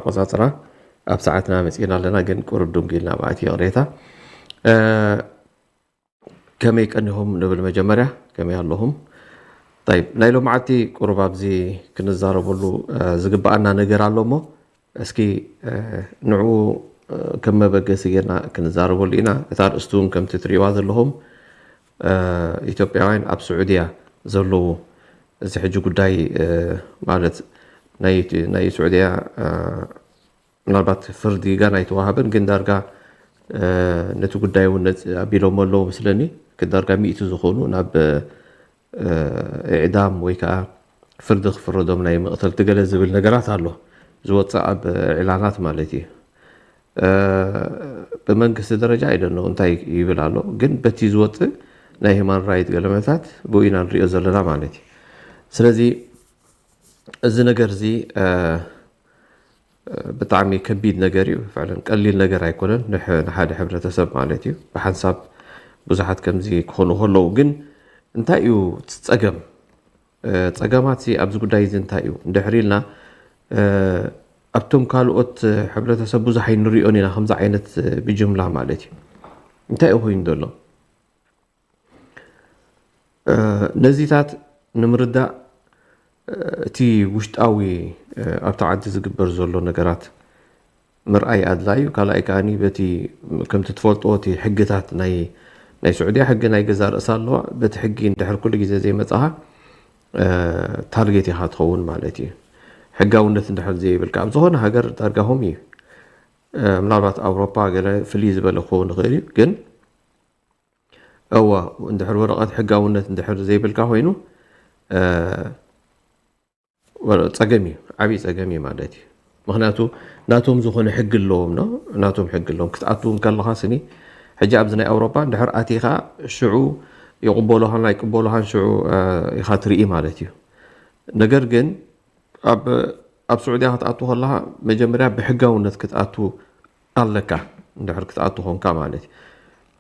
ኣቆጻጽራ ኣብ ሰዓትና መጺእና ኣለና፣ ግን ቁሩብ ድንጉ ኢልና ብኣቲ ይቕሬታ። እ፣ ከመይ ቀኒኹም ንብል መጀመርያ፣ ከመይ ኣለኹም? ጠይብ፣ ናይ ሎምዓቲ ቁሩብ ኣብዚ ክንዛረበሉ፣ እ፣ ዝግብኣና ነገር ኣሎ እሞ፣ እስኪ፣ እ፣ ንዕኡ፣ እ፣ ከም መበገሲ ጌርና ክንዛረበሉ ኢና። እታ ኣርእስቲ እውን ከምቲ ትርእይዋ ዘለኹም፣ እ፣ ኢትዮጵያውያን ኣብ ስዑድያ ዘለዉ፣ እዚ ሕጂ ጉዳይ፣ እ፣ ማለት ናይ፣ ናይ ስዑድያ፣ እ፣ ምናልባት ፍርዲ ገና ኣይተዋሃበን፣ ግን ዳርጋ፣ እ፣ ነቲ ጉዳይ እውን ነጽ-፣ ኣቢሎሞ ኣለዉ መስለኒ። ዳርጋ ሚእቲ ዝኾኑ ናብ፣ እ፣ ኢዕዳም ወይ ከዓ ፍርዲ ክፍረዶም ናይ መቕተልቲ ገለ ዝብል ነገራት ኣሎ። ዝወጽእ ኣብ ኢዕላናት ማለት እዩ። እ፣ ብመንግስቲ ደረጃ ኣይደኖ እንታይ ይብል ኣሎ፣ ግን በቲ ዝወጽእ ናይ ሂማን ራይት ገለመታት ብኡ ኢና ንሪኦ ዘለና ማለት እዩ። ስለዚ እዚ ነገር እዚ፣ እ፣ ብጣዕሚ ከቢድ ነገር እዩ። ፍዕለን ቀሊል ነገር ኣይኮነን ንሕ-፣ ንሓደ ሕብረተሰብ ማለት እዩ። ብሓንሳብ ብዙሓት ከምዚ ክኾኑ ከለዉ ግን እንታይ እዩ እቲ ጸገም? እ፣ ጸገማት ሲ ኣብዚ ጉዳይ እዚ እንታይ እዩ? እንድሕር ኢልና፣ እ፣ ኣብቶም ካልኦት ሕብረተሰብ ብዙሕ ኣይንሪኦን ኢና ከምዚ ዓይነት ብጅምላ ማለት እዩ። እንታይ እዩ ኮይኑ ዘሎ? እ፣ ነዚታት ንምርዳእ፣ እ፣ እቲ ውሽጣዊ፣ እ፣ ኣብቲ ዓዲ ዝግበር ዘሎ ነገራት ምርኣይ ኣድላይ እዩ። ካልኣይ ከኣኒ በቲ ከምቲ ትፈልጦ እቲ ሕግታት ናይ፣ ናይ ስዑድያ ሕጊ ናይ ገዛ ርእሳ ኣለዋ። በቲ ሕጊ እንድሕር ኩሉ ግዜ ዘይመጻኻ፣ እ፣ ታርጌት ኢኻ ትኸውን ማለት እዩ። ሕጋውነት እንድሕር ዘይብልካ ኣብ ዝኾነ ሃገር ዳርጋ ከምኡ እዩ። እ፣ ምናልባት ኣውሮፓ ገለ ፍልይ ዝበለ ክኸውን ይኽእል እዩ፣ ግን እወ፣ እንድሕር ወረቐት ሕጋውነት እንድሕር ዘይብልካ ኮይኑ፣ እ፣ ወረ-፣ ጸገም እዩ፣ ዓብዪ ጸገም እዩ ማለት እዩ። ምኽንያቱ ናቶም ዝኾነ ሕጊ ኣለዎም፣ ኖ? ናቶም ሕጊ ኣለዎም። ክትኣቱ እንከለኻ ስኒ፣ ሕጂ ኣብዚ ናይ ኣውሮፓ እንድሕር ኣቲኻ ሽዑ ይቕበሉኻን ኣይቅበሉኻን ሽዑ፣ እ፣ ኢኻ ትርኢ ማለት እዩ። ነገር ግን ኣብ፣ ኣብ ስዑድያ ክትኣቱ ከለኻ መጀመርያ ብሕጋውነት ክትኣቱ ኣለካ። እንድሕር ክትኣቱ ኾንካ ማለት እዩ።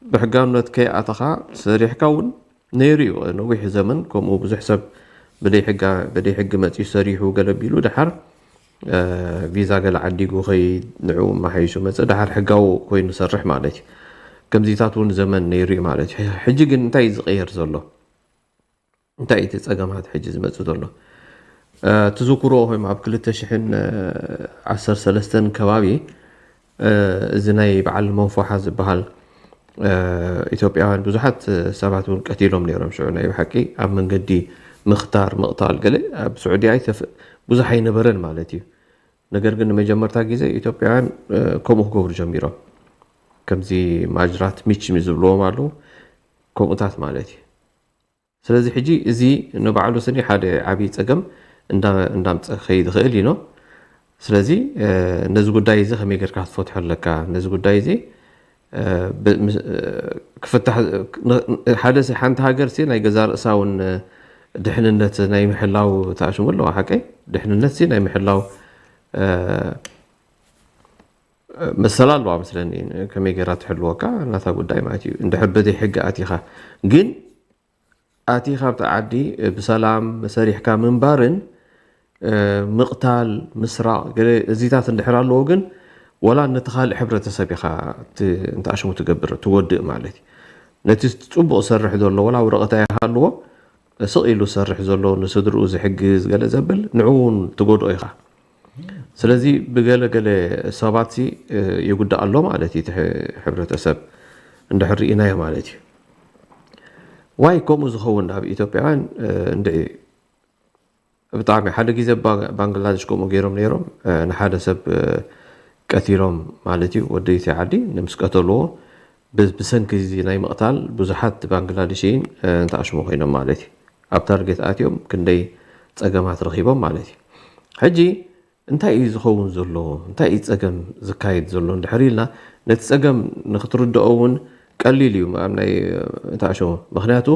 ብሕጋውነት ከይኣተኻ ሰሪሕካ እውን ነይሩ እዩ። ነዊሕ ዘመን ከምኡ ብዙሕ ሰብ ብደይ ሕጋ-፣ ብደይ ሕጊ መጺኡ ሰሪሑ ገለ ቢሉ ደሓር፣ እ፣ ቪዛ ገለ ዓዲጉ ኸይድ ንዕኡ መሓይሹ መጸ ደሓር ሕጋዊ ኮይኑ ሰርሕ ማለት እዩ። ከምዚታት እውን ዘመን ነይሩ እዩ ማለት እዩ። ሕጂ ግን እንታይ እዩ ዝቕየር ዘሎ? እንታይ እቲ ጸገማት ሕጂ ዝመጽእ ዘሎ? እ፣ ትዝክርዎ ኮይም ኣብ ክልተ ሽሕን ዓሰርተ ሰለስተን ከባቢ፣ እ፣ እዚ ናይ በዓል መንፎሓ ዝበሃል፣ እ፣ ኢትዮጵያውያን ብዙሓት ሰባት እውን ቀቲሎም ነይሮም። ሽዑ ናይ ብሓቂ ኣብ መንገዲ ምኽታር፣ ምቕታል ገለ ኣብ ስዑዲ ኣይተፍ-፣ ብዙሕ ኣይነበረን ማለት እዩ። ነገር ግን ንመጀመርታ ግዜ ኢትዮጵያውያን፣ እ፣ ከምኡ ክገብሩ ጀሚሮም። ከምዚ ማጅራት ሚች ዝብልዎም ኣለዉ፣ ከምኡታት ማለት እዩ። ስለዚ ሕጂ እዚ ንባዕሉ ስኒ ሓደ ዓብዪ ጸገም እንዳ-፣ እንዳምጸ ክኸይድ ይኽእል እዩ፣ ኖ? ስለዚ፣ እ፣ ነዚ ጉዳይ እዚ ከመይ ጌርካ ክትፈትሖ ኣለካ? ነዚ ጉዳይ እዚ፣ እ፣ ብ-፣ ምስ-፣ እ፣ ክፍታሕ፣ ን-፣ ሓደ ሲ-፣ ሓንቲ ሃገር ሲ ናይ ገዛ ርእሳ እውን፣ እ፣ ድሕንነት ናይ ምሕላው ተኣሽሙ ኣለዋ፣ ሓቀይ? ድሕንነት ሲ ናይ ምሕላው፣ እ፣ መሰል ኣለዋ መስለኒ። ከመይ ጌራ ትሕልወካ ናታ ጉዳይ ማለት እዩ። እንድሕር በዘይ ሕጊ ኣቲኻ ግን ኣቲኻ ኣብቲ ዓዲ ብሰላም ሰሪሕካ ምንባርን፣ እ፣ ምቕታል፣ ምስራቕ፣ ገለ እዚታት እንድሕር ኣለዎ ግን ወላ ነቲ ካልእ ሕብረተሰብ ኢኻ ት-፣ እንተኣሽሙ ትገብር፣ ትጎድእ ማለት እዩ። ነቲ ጽቡቕ ዝሰርሕ ዘሎ ወላ ወረቐት ኣይሃልዎ፣ ስቕ ኢሉ ዝሰርሕ ዘሎ ንስድርኡ ዝሕግዝ ገለ ዘብል ንዕኡ እውን ትጎድኦ ኢኻ። ስለዚ ብገለ ገለ ሰባት ሲ፣ እ፣ ይጉዳእ ኣሎ ማለት እዩ። እቲ ሕ-፣ ሕብረተሰብ እንድሕር ርኢናዮ ማለት እዩ። ዋይ ከምኡ ዝኸውን ኣብ ኢትዮጵያውያን፣ እ፣ እንድዒ ብጣዕሚ ሓደ ግዜ ባ-፣ ባንግላዴሽ ከምኡ ገይሮም ነይሮም፣ እ፣ ንሓደ ሰብ፣ እ፣ ቀቲሎም ማለት እዩ። ወዲ እቲ ዓዲ ንምስ ቀተልዎ ብ-፣ ብሰንኪ እዚ ናይ ምቕታል ብዙሓት ባንግላዴሽይን፣ እ፣ እንተኣሽሙ ኮይኖም ማለት እዩ። ኣብ ታርጌት ኣትዮም ክንደይ ጸገማት ረኺቦም ማለት እዩ። ሕጂ እንታይ እዩ ዝኸውን ዘሎ? እንታይ እዩ ጸገም ዝካየድ ዘሎ? እንድሕር ኢልና ነቲ ጸገም ንክትርድኦ እውን ቀሊል እዩ። ኣብ ናይ፣ እ፣ እንተኣሽሙ፣ ምኽንያቱ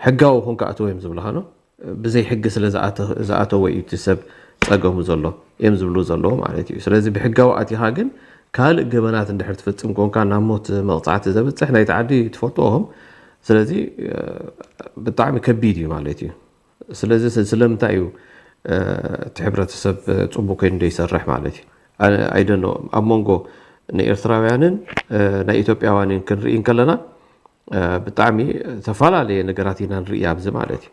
ሕጋዊ ኮንካ ኣትዎ እዮም ዝብልኻ፣ ኖ? ብዘይ ሕጊ ስለ ዝኣተ-፣ ዝኣተወ እዩ እቲ ሰብ ጸገሙ ዘሎ እዮም ዝብሉ ዘለዉ ማለት እዩ። ስለዚ ብሕጋዊ ኣቲኻ ግን ካልእ ገበናት እንድሕር ትፍጽም ኮንካ ናብ ሞት መቕጻዕቲ ዘብጽሕ ናይቲ ዓዲ ትፈልጥዎም። ስለዚ፣ እ፣ ብጣዕሚ ከቢድ እዩ ማለት እዩ። ስለዚ ስ-፣ ስለምንታይ እዩ፣ እ፣ እቲ ሕብረተሰብ፣ እ፣ ጽቡቅ ኮይኑ ዘይሰርሕ ማለት እዩ? ኣይደኖ ኣብ መንጎ ንኤርትራውያንን ናይ ኢትዮጵያውያንን ክንርኢ እንከለና ብጣዕሚ ተፈላለየ ነገራት ኢና ንርኢ ኣብዚ ማለት እዩ።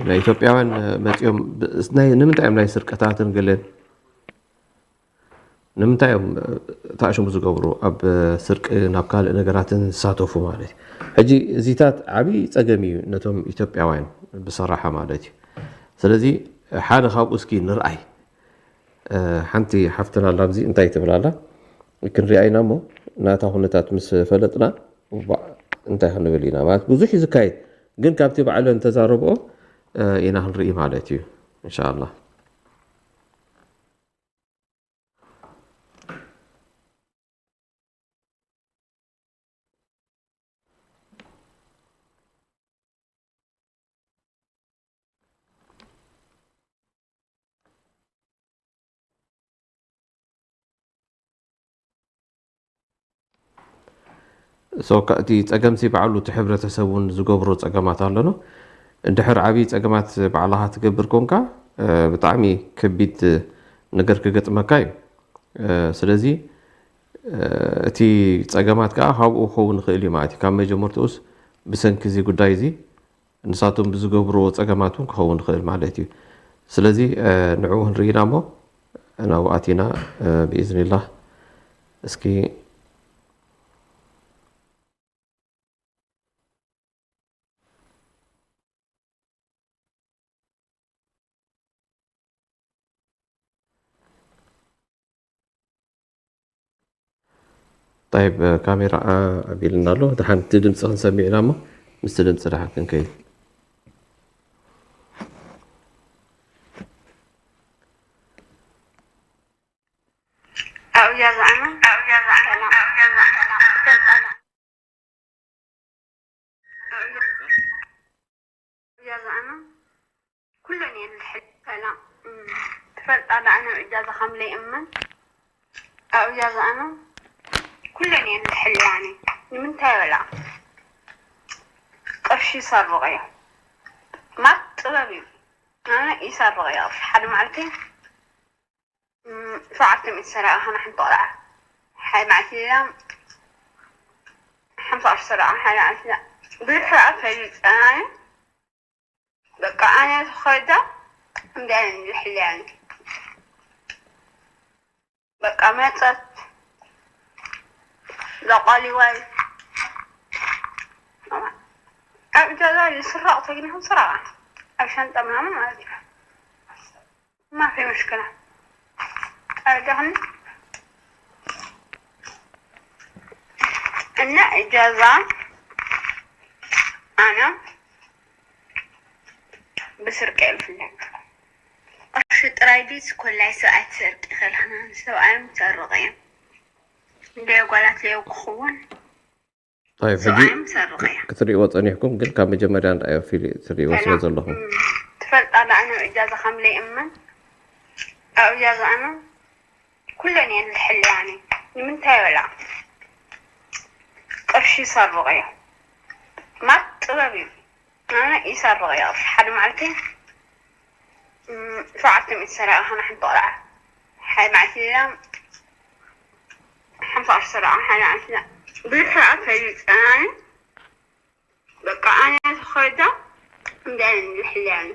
ናይ ኢትዮጵያውያን መፂኦም ንምንታይ እዮም ናይ ስርቀታትን ገለን ንምንታይ እዮም ታሽሙ ዝገብሩ ኣብ ስርቂ ናብ ካልእ ነገራትን ዝሳተፉ ማለት እዩ። ሕጂ እዚታት ዓብዪ ፀገም እዩ ነቶም ኢትዮጵያውያን ብሰራሓ ማለት እዩ። ስለዚ ሓደ ካብኡ እስኪ ንርኣይ። ሓንቲ ሓፍትና ኣላ ኣብዚ እንታይ ትብል ኣላ ክንሪኣ ኢና እሞ ናታ ኩነታት ምስ ፈለጥና እንታይ ክንብል ኢና ማለት ብዙሕ እዩ ዝካየድ ግን ካብቲ ባዕለን ተዛረብኦ ኢና ክንርኢ ማለት እዩ። እንሻላ እቲ ፀገምሲ ባዕሉ እቲ ሕብረተሰብ እውን ዝገብሮ ፀገማት ኣለኖ። እንድሕር ዓብዪ ፀገማት ባዕልኻ ትገብር ኮንካ ብጣዕሚ ከቢድ ነገር ክገጥመካ እዩ። ስለዚ እቲ ፀገማት ከዓ ካብኡ ክኸውን ይኽእል እዩ ማለት እዩ። ካብ መጀመርትኡስ ብሰንኪ እዚ ጉዳይ እዚ ንሳቶም ብዝገብርዎ ፀገማት እውን ክኸውን ይኽእል ማለት እዩ። ስለዚ ንዕኡ ክንርኢና እሞ ናብኡ ኣቲና ብኢዝኒላህ እስኪ طيب ካሜራ ኣቢልና ኣሎ። ደሓን እቲ ድምፂ ክንሰምዕ ኢና እሞ ምስቲ ድምፂ ደሓን ክንከይድ። ኩለን እየን ዝሕል ሰላም ትፈልጣ ደኣ ንዕጃ ዝኸምለይ እመን ኣብያ ዝኣመን ኩለን እየን ዝሕልያኒ ንምንታይ በላ ቅርሺ ይሰርቕ እዮ ማት ጥበብ እዩ ኣነ ይሰርቕ እዮ ቅርሺ ሓደ መዓልቲ ሸውዓተ ሚእቲ ሰረቐ ኸነ ሓንቲ ቆልዓ ሓደ መዓልቲ ሌላ ሓምሳ ቅርሺ ሰረቐ ሓደ መዓልቲ ብዙሕ ሰረቐ ፈሊጠናኒ በቃ ኣነ ተኸዳ እንዲያን ዝሕልያን በቃ መጸት ዘቋሊዋይ ኣብ ገዛ ዝስረቕ ተግኒኹም ስረቓ ኣብ ሻንጣ ምናምን ማለት እዩ ما في مشكلة أرجعن እና እጃዛ ኣነ ብስርቂ እየ ዝፍለጥ። ቅርሺ ጥራይ ድዩ ኮላይ ሰብኣይ ትሰርቂ ከለኽና ንሰብኣዮም ትሰርቕ እዮም። እንደ ጓላት ለየው ክኸውን طيب ሕጂ ሰብኣዮም ትሰርቕ እያ። ክትርእይዎ ጸኒሕኩም ግን ካብ መጀመርያ እንዳዮ ፊል ትርእይዎ ስለ ዘለኹም ትፈልጣ ዳኣ ነው እጃዛ ከም ለይእመን ኣብ እጃዛ ኣነ ኩለን እየን ዝሕልያኒ ንምንታይ በላ ቅርሺ ይሰርቕ እዮ ማት ጥበብ እዩ ኣነ ይሰርቕ እዮ ቅርሺ ሓደ መዓልቲ ሸውዓተ ሚእቲ ሰረቐ ኸነ ሓንቲ ቆልዓ ሓደ መዓልቲ ሌላ ሓምሳ ቅርሺ ሰረቐ ሓደ መዓልቲ ሌላ ብዙሕ ሰረቐ ፈሊጠናኒ በቃ ኣነ ተኸዳ እንዲያን ዝሕልያኒ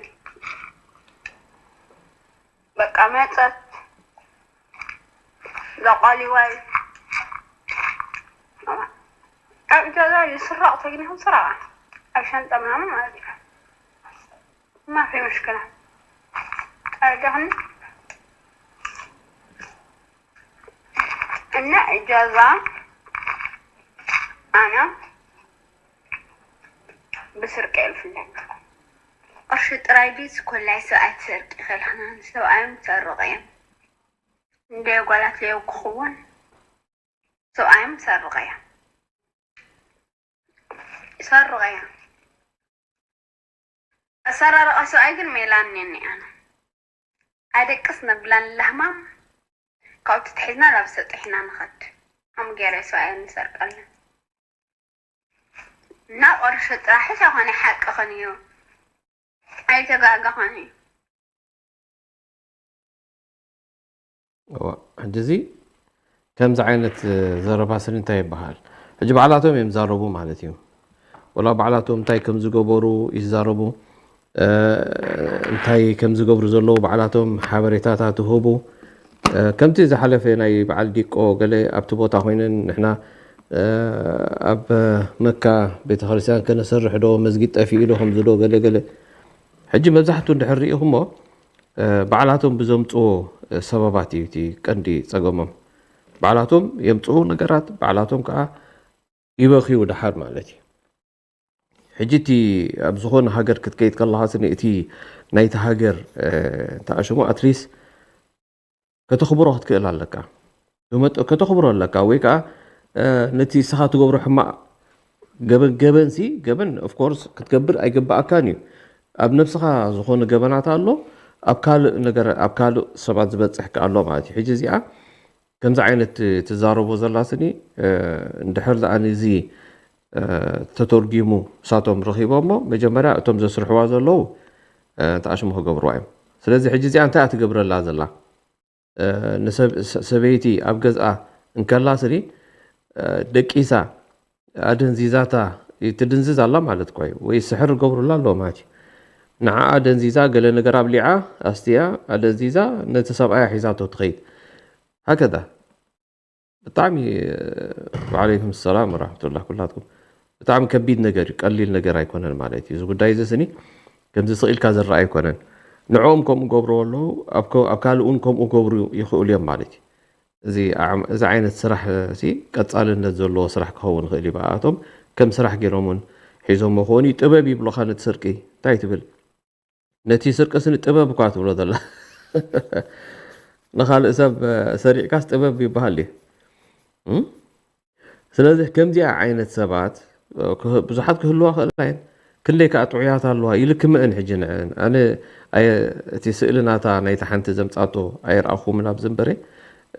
በቃ መጸት ዘቋሊዋይ ኣብ ገዛ ይስረቕ ተግኒኹም ስረቓ ኣብ ሻንጣ ምናምን ማለት እዩ ما في مشكلة أرجعن እና እጃዛ ኣነ ብስርቂ እየ ዝፍለጥ። ቅርሺ ጥራይ ድዩ ኮላይ ሰብኣይ ትሰርቂ ከለኽና ንሰብኣዮም ትሰርቕ እዮም። እንደ ጓላት ለየው ክኸውን ሰብኣዮም ትሰርቕ እያ። ይሰርቕ እያ። ኣሰራርቓ ሰብኣይ ግን ሜላ እኔኒ ኣነ። ኣደቅስ ነብላን ላህማም ካብኡ ተታሒዝና ናብ ሰጥሕ ኢና ንኸድ። ከምኡ ገይረ ሰብኣይ ንሰርቀለን። እና ቅርሺ ጥራሕስ ኣይኮነ ሓቅኽን እዩ። ኣይተጋገኽን እዩ። እዋ፣ ሕጂ እዚ ከምዚ ዓይነት ዘረባ ስኒ እንታይ ይበሃል? ሕጂ ባዕላቶም እዮም ዝዛረቡ ማለት እዩ። ወላ ባዕላቶም እንታይ ከም ዝገበሩ ይዛረቡ፣ እ፣ እንታይ ከም ዝገብሩ ዘለዉ ባዕላቶም ሓበሬታታት ይህቡ። እ፣ ከምቲ ዝሓለፈ ናይ በዓል ዲቆ ገለ ኣብቲ ቦታ ኮይነን ንሕና፣ እ፣ ኣብ መካ ቤተክርስትያን ከነሰርሕ ዶ፣ መስጊድ ጠፊኡ ዶ፣ ከምዚ ዶ፣ ገለ ገለ። ሕጂ መብዛሕትኡ እንድሕር ርኢኹሞ፣ እ፣ ባዕላቶም ብዘምጽዎ፣ እ፣ ሰበባት እዩ እቲ ቀንዲ ጸገሞም። ባዕላቶም የምጽኡ ነገራት፣ ባዕላቶም ከኣ ይበኽዩ ደሓር ማለት እዩ። ሕጂ እቲ ኣብ ዝኾነ ሃገር ክትከይድ ከለኻ ስኒ እቲ ናይቲ ሃገር፣ እ፣ እንታይ ሽሙ፣ ኣትሊስት ከተኽብሮ ክትክእል ኣለካ። ብመጠ-፣ ከተኽብሮ ኣለካ ወይ ከኣ፣ እ፣ ነቲ ንስኻ ትገብሮ ሕማቕ ገበን፣ ገበንሲ፣ ገበን ኦፍ ኮርስ ክትገብር ኣይግብኣካን እዩ። ኣብ ነብስኻ ዝኾነ ገበናት ኣሎ፣ ኣብ ካልእ ነገር፣ ኣብ ካልእ ሰባት ዝበጽሕ ከኣ ኣሎ ማለት እዩ። ሕጂ እዚኣ ከምዚ ዓይነት ትዛረቦ ዘላ ስኒ፣ እ፣ እንድሕር ደኣ ነዚ፣ እ፣ ተተርጒሙ ንሳቶም ረኺቦሞ፣ መጀመርያ እቶም ዘስርሕዋ ዘለዉ፣ እ፣ ተኣሽሞ ክገብርዋ እዮም። ስለዚ ሕጂ እዚኣ እንታይ እያ ትገብረላ ዘላ? እ፣ ንሰብ-፣ ሰ-፣ ሰበይቲ ኣብ ገዝኣ እንከላ ስኒ፣ እ፣ ደቂሳ ኣደንዚዛታ ትድንዝዝ ኣላ ማለት እኮ እዩ። ወይ ስሕር ገብሩላ ኣለዎ ማለት እዩ። ንዓኣ ደንዚዛ ገለ ነገር ኣብሊዓ ኣስትያ ኣደንዚዛ ነቲ ሰብኣያ ሒዛቶ ትኸይድ። ሃከዛ ብጣዕሚ፣ ወዓለይኩም ሰላም ወራሕመቱላህ ኩላትኩም። ብጣዕሚ ከቢድ ነገር እዩ፣ ቀሊል ነገር ኣይኮነን ማለት እዩ። እዚ ጉዳይ እዚ ስኒ ከምዚ ስቕ ኢልካ ዝረኣ ኣይኮነን። ንዕኦም ከምኡ ገብርዎ ኣለዉ፣ ኣብ ከ-፣ ኣብ ካልእ እውን ከምኡ ገብሩ ይኽእሉ እዮም ማለት እዩ። እዚ ዓም-፣ እዚ ዓይነት ስራሕ ሲ ቀጻልነት ዘለዎ ስራሕ ክኸውን ይኽእል እዩ። ብኣቶም ከም ስራሕ ገይሮም እውን ሒዞሞ ክኾኑ እዩ። ጥበብ ይብሉኻ ነቲ ስርቂ። እንታይ ትብል? ነቲ ስርቂ ስኒ ጥበብ እኳ ትብሎ ዘላ። ንኻልእ ሰብ፣ እ፣ ሰሪቕካስ ጥበብ ይበሃል ድዩ? እም? ስለዚ ከምዚኣ ዓይነት ሰባት፣ እ፣ ክህ-፣ ብዙሓት ክህልዋ ክእላ እየን። ክንደይ ከኣ ጥዑያት ኣለዋ። ይልክምእን ሕጂ ንዕን። ኣነ ኣየ-፣ እቲ ስእሊ ናታ ናይታ ሓንቲ ዘምጻቶ ኣይረኣኹምን ኣብዚ እምበረ፣